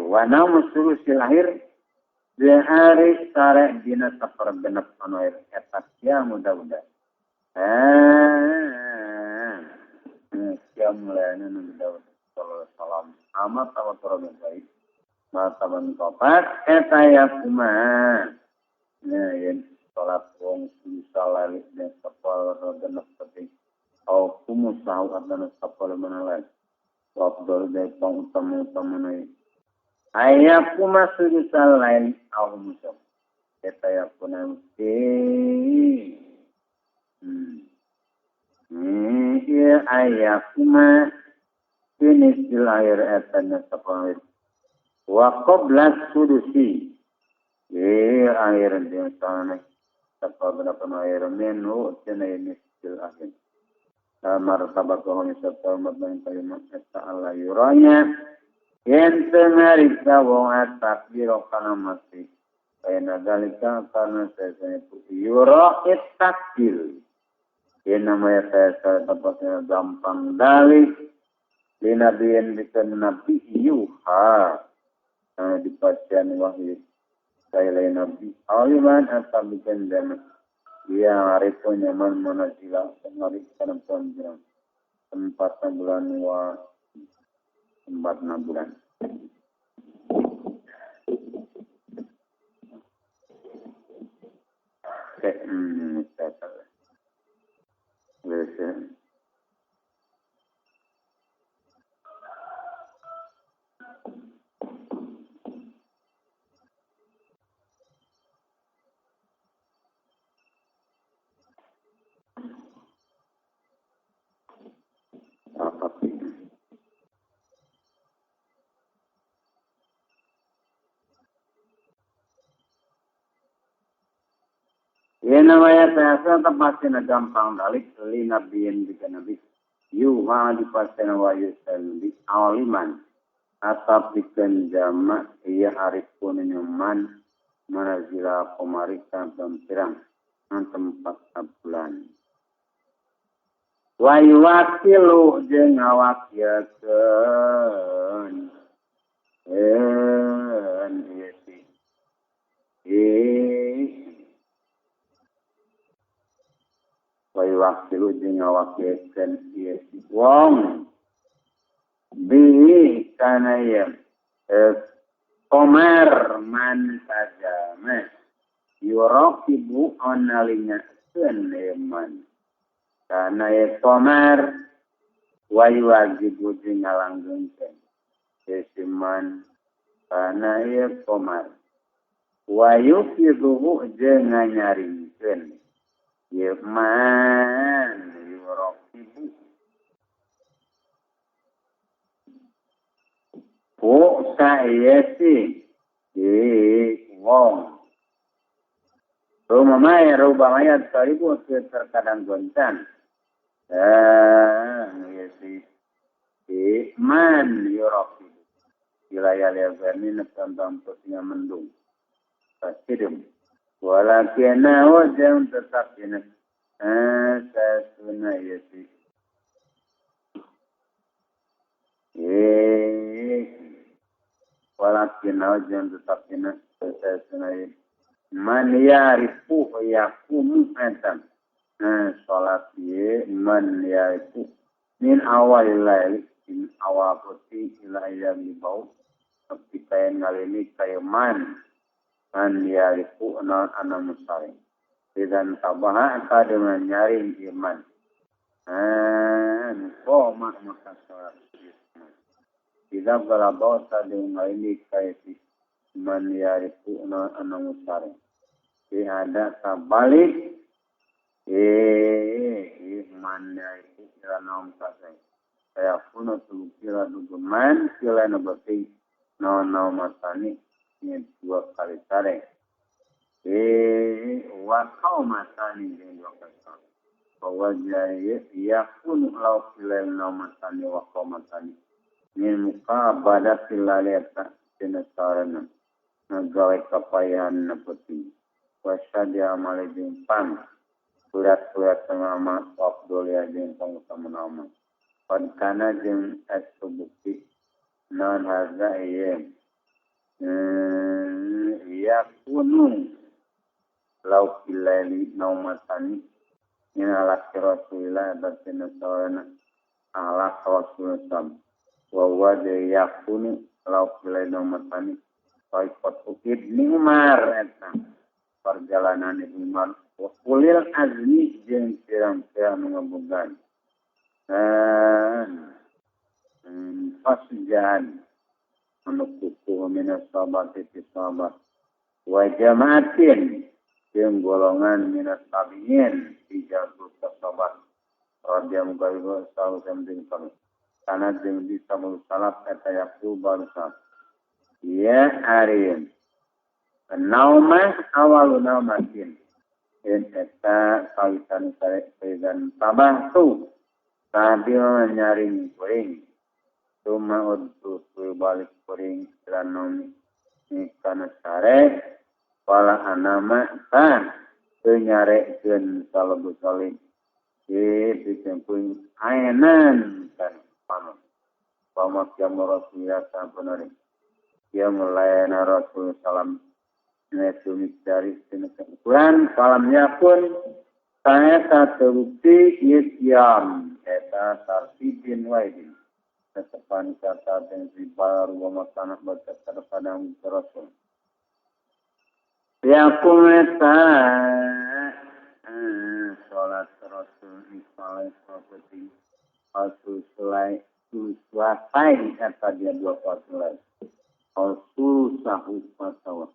Wa namusulusil akhir di hari sare dina sapergenep anu eta sia mudah-mudah. Sia mulana mudah-mudah sallallahu salam amat tawatur baik. Martaban topat eta ya kumaha. Nah, yen salat wong susah lali dan sepal genep penting. Au kumusau atana sepal manalai. Wabdol de pang utama-utama ayah kuma surusan lain au musuh. Eta ya kunamti. Iya ayah kuma ini air etanya sepal. Wa qabla sudusi. Air dia sana sepal berapa air menu cenah ini akhir. Martabat wong serta umat kalimat eta Allah yuranya yen tengarika wong takbir kana mati kaya dalika karena saya itu yura takbir yen namanya saya dapatnya gampang dalih dinabian bikin nabi yuha dipacian wahyu saya lain nabi aliman atau bikin zaman dia arifu nyaman manazila pengarik karena tempat bulan wa tempat bulan. Oke, Ya namanya saya pasti gampang dalik li nabiin jika nabi yuha dipasena wayu nabi awaliman atap bikin jamak iya arifun nyuman manazila komarika pirang tempat bulan wa yuwakilu jeung ngawakilkeun ieu si wa yuwakilu jeung ngawakilkeun ieu si wong bi kana ieu komar man sajama yuraqibu analingakeun ieu man kana ieu komar wa yuwajibu jeung ngalanggengkeun ieu man kana ieu komar wa yufiduhu jeung nganyaringkeun ieu man yuraqibu ku ka ieu si wong rumamaya rubamaya taribu terkadang goncan ieu si man yuraqibu wilayah liagani tentang posnya mendung pasidum walakina wajam tetap ini sasuna ieu si walakina wajam tetap ini sasuna ieu man yarifu yaqumu antam salat ieu man yarifu min awal lail in awal putih ila yang dibau ketika yang ngalini kaya man yarifu non ana musari dan tabaha dengan nyaring iman koma maka salat tidak galabau tadi ngalini kaya si man yarifu non ana musari ada tabalik man yarifu ila naum kasai saya puno kira duguman sila nabati no matani ini dua kali tarik wa kau matani ini dua kali tarik bahwa jaya yakunu lau sila no matani wa kau matani ini muka badat sila leta sinasarana nagawe kapayan napati wasadia amale jimpang surat-surat tengah wabdolia jimpang utama nama Pankana jeung estu bukti non harga ieu yakunu lau kilaili naumatani min ala rasulillah batina sawana ala rasulullah wa wa yakunu lau kilaili naumatani taiqat Ibnu Umar eta perjalanan Ibnu Umar wa ulil azmi jeung pirang-pirang nu ngabogaan fasjan menukuku minas sahabat itu sahabat wa jamaatin jeung golongan minas tabiin tiga sahabat radhiyallahu anhu sallallahu alaihi wasallam kana jeung di sabul salaf eta yaqu barsa ya arin naumah awalu naumatin eta kawitan dan tabah tu tadi nyaring kuring cuma untuk balik kuring lanomi kana sare wala anama tan teu nyarekeun salebu salim dicempuing ainan kan panon pamak jam Rasulullah sampun ya mulai Rasul salam nesumi dari ukuran salamnya pun saya terbukti isyam eta tartibin waidin tetepan kata dan riba ruwa makanah baca terpadang Rasul ya kumeta sholat Rasul isalai properti asul selai suasai eta dia dua fasulai asul sahu fasawa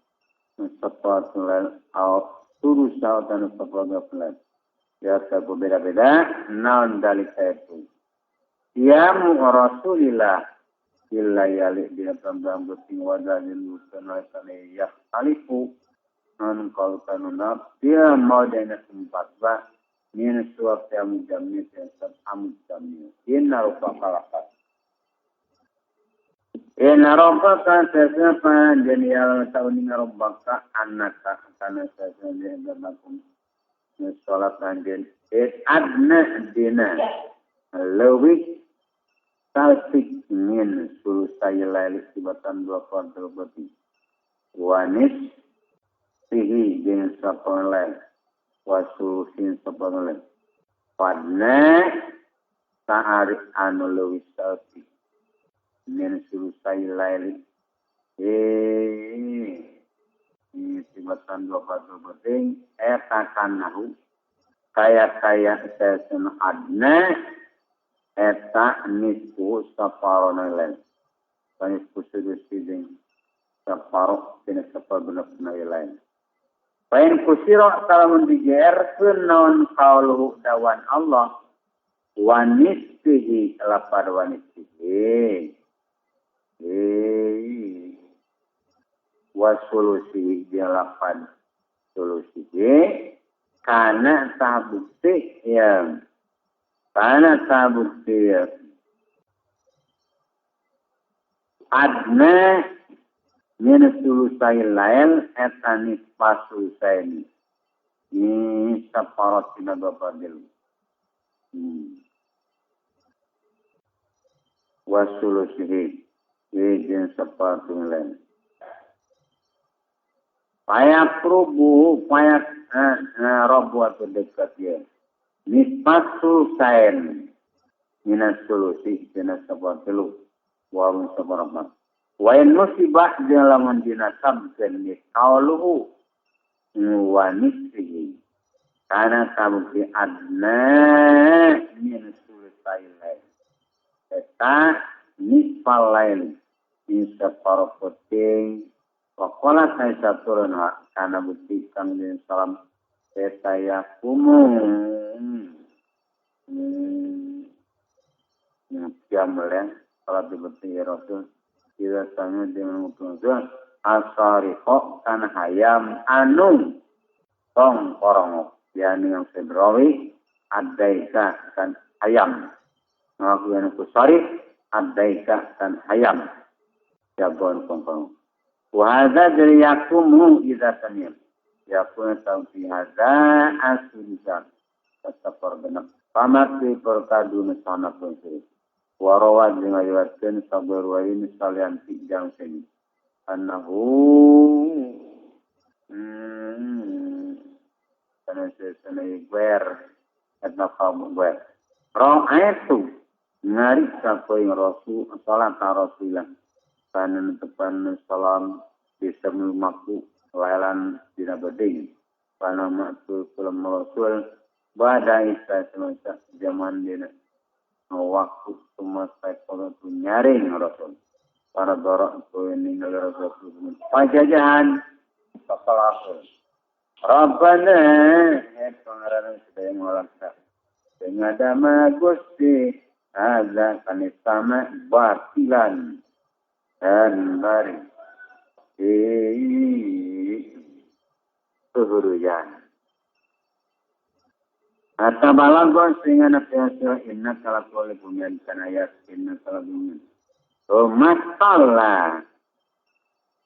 sepasulai al suru dan sepasulai ya berbeda-beda naon dalika itu siamu Rasulillah illa yali dina tambang beting wadah dilusan ya alifu Non kau kanuna dia mau dena tempat ba min suap yang jamnya sesat amud jamnya inna rupa kalakat inna rabbaka sesapa dan ya tahu ni rabbaka anaka kana sesapa dan salat anjeun adna dina leuwih saltik min sulusai laili tibatan dua kuartal beti wanis sihi jeung sapoe wasulusin sapoe padna sa'ari anu leuwih saltik min sulusai laili tibatan dua kuartal beti eta kanahu kaya-kaya sesun adna eta nisfu saparona lain nisfu sudusi jeung saparo tina sapagenepna lain pain kusira talamun digeerkeun naon kauluhu dawan Allah wa nisfihi lapar wa nisfihi wa sulusihi jeung lapan sulusihi kana tabukti ya kana tabukti ya adna min sulusai lail eta nisfa sulusaini ni saparot tina dua dilu wa sulusihi jeung saparot lain payak rubu payak robu atau dekat ya nisfa sulusain minas sulusi tina saparot tilu wa saparot wa in musibah jeung lamun dinasabkeun ni qauluhu wa nisfihi kana kabukti adna min sulusai lail eta nisfal lail min saparo penting waqala saturun kana bukti kang jeung salam eta yakumu kiamlen salat dibeti Rasul ila sami dengan mutunzun asariqo kan hayam anu tong korongok yani yang sedrawi adaika kan hayam ngaku yang kusarif adaika kan hayam jabon kongkong wa hadza yakumu idza samim yakun taufi hadza asulisa tasafar genep pamat di perkadun sana pun warawat jeung ngariwayatkeun sabarwain salian ti jang sini annahu kana sesana wer eta kaum wer ra'aitu ngariksa poing rasul salat rasulah kana tepan salam bisa maku lailan dina beding kana maktu kulam rasul badai semasa zaman dina waktu semasa kalau nyaring rasul para dorok ini rasul pajajahan pasal rasul Rabbana ya pangeran sedaya ngolaksa dengadama Gusti hadza kanisama batilan dan bari tuhuruyan Hatta balago sehingga nabi hasil inna salah boleh bumian kana ayat inna salah bumian.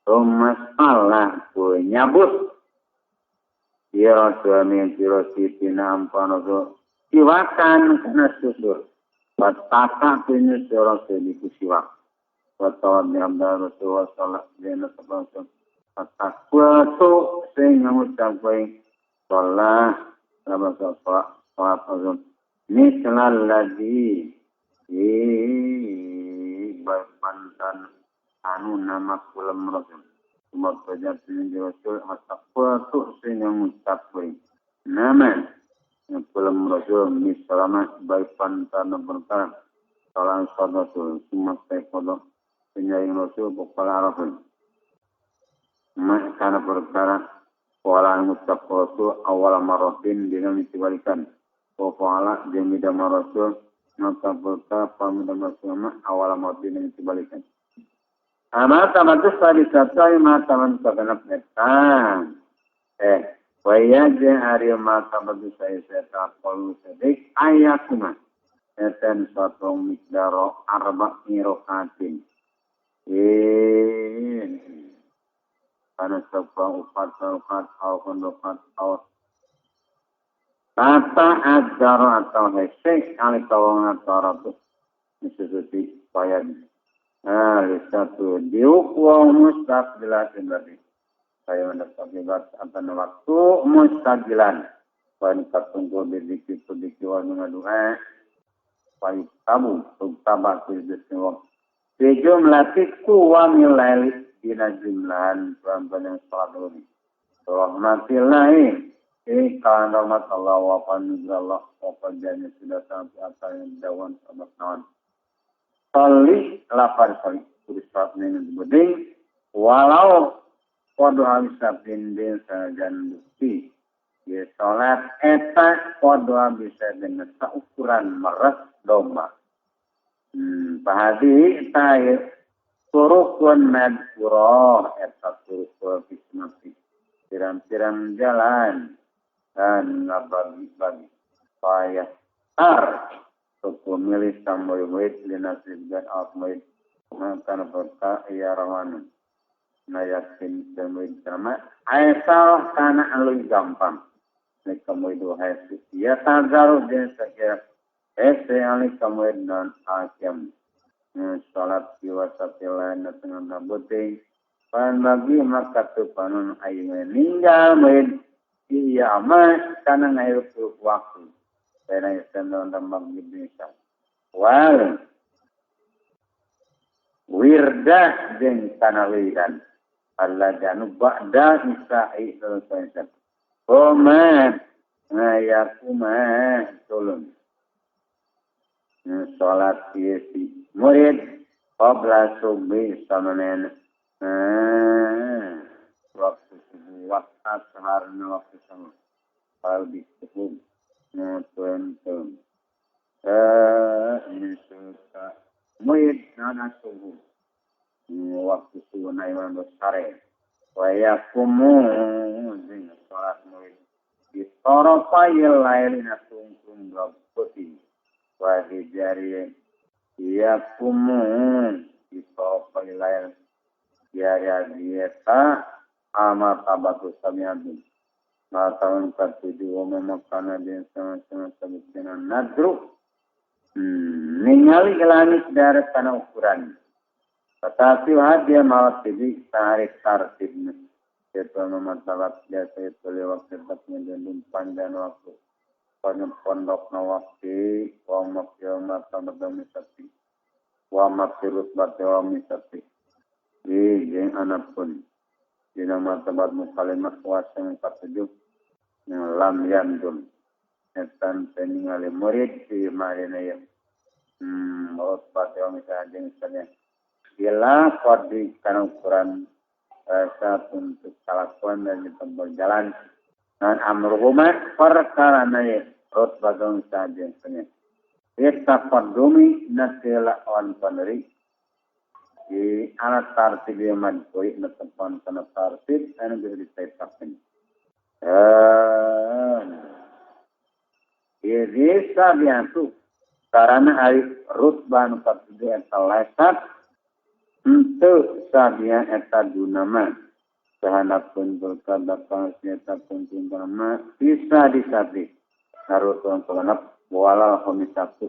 Tumasalah ku nyabut. Sira suami sira siti nampan oso siwakan kana susur. Pataka punya sira sini ku siwak. Watawad abda Rasulullah sallallahu alaihi wasallam. Patakwa tu sehingga ngucap kowe salat lama salat salat mislal ladzi bantan anu nama kulam rasul cuma saja rasul hatta tu sehingga ngucap kowe nama kulam rasul misalama baik pantan perkara salat rasul cuma saya penyaing rasul kepala rasul karena perkara wala ngucap rasul awal marotin dina mitibalikan wa fa'ala jeung midama rasul maka perkara pamidama rasul awal marotin dina mitibalikan ama tamatu sadi satai ma taman sagenep eta Waya jeung ari mata bagi saya taqalu sadik ayakuma eten satu miqdaro arba rokatin kana sapa upat rokat au rokat au tata adzaro atau hese ali tawang atau misusuti bayan satu diuk wa mustaqbilatin berarti saya mendapat antara waktu mustaqilan wan katunggu berdikir berdikir wa mengaduha wa tabu tabak berdikir fi jumlati kuwamil laili dina jumlahan peran yang salat ini rahmatillahi ikan rahmat Allah wa panuzallah wa panjangnya sudah sampai atas yang dawan sama nawan sali lapar sali kudu salat ini beding walau podo bisa pindin sajan bukti ya salat eta podo bisa dengan saukuran meres domba pahadi tayo turukun madkurah eta turukun kismati pirang-pirang jalan dan bagi-bagi payah tar suku milih samboy murid linasib dan awak murid makan berta ya rahman nayakin semuid sama aisal kana alui gampang nek kamu itu hesi ya tazaru den sakira hese ali kamu non akyam salat kiwasatilan tengah buting pan bagi maka tu panun ayu ninggal murid iya ma kana ngahirup waktu kana istana tambah bisa wal wirda jeung kana wiridan Allah janu ba'da isa'i selesai. Koma ngayakuma tolong. Salat si murid qabla subuh samanen. Waktu subuh waktu asharna waktu sama. Fal bisuhum nutun. Ini murid nana subuh. Waktu subuh naiman besare wa yaqumu jeung salat murid di tarafayil laili nasungkum rabbuti wa hijari yaqumu di tarafayil laili ya ya dieta ama tabatu samiadu ma tahun katujuh wa mamakana jeung sama-sama sabutna nadru ningali langit dari tanah ukuran. Tetapi dia malah tidak tarik tartibnya. Itu memantap biasa itu lewat tetapnya dan panjang waktu. Pondok nawakti, wa makyamat tamadamisati, wa makirut batewamisati. Di jeng anak pun. Di nama tabat mukalimah waseng 47 lam yandun. Etan peningali murid di madinah. Batewamisati jeng misalnya. Bila kodi karena ukuran rasa untuk kelakuan dan kita berjalan dan amruhuma perkara naik rot bagong saja punya kita kodumi nasila on paneri di alat tartib yang madkuri netepon kana tartib anu bisa ditetapkan ini sabiatu karena hari rutbah nu katujuh eta lesat untuk sabia eta dunama sahanapun berkata senjata pun nama bisa disabi harus tuan pengenap walal homisatu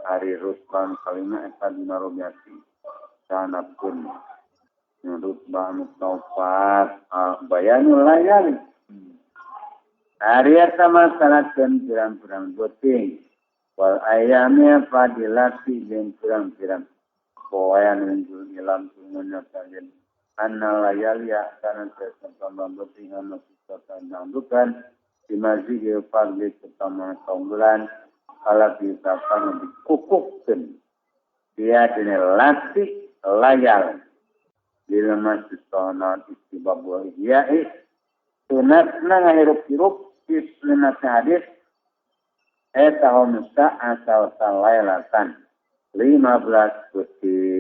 hari rusban kalima eta duna robiati sahanapun rutbah taupat bayanul layali hari eta masalah dan pirang-pirang boting wal ayamnya fadilati jeung pirang-pirang poean unjul ilam tunggunya kajen anna layalia kana sesama botingan sesuatu bukan dimazi pagi pertama kaunggulan kalau diucapkan dikukuhkan dia dene latih layal di lemah sesuatu istibab wa ihya'i sunatna ngahirup-hirup sunatna hadis eta homsa asal salailatan 15 putih.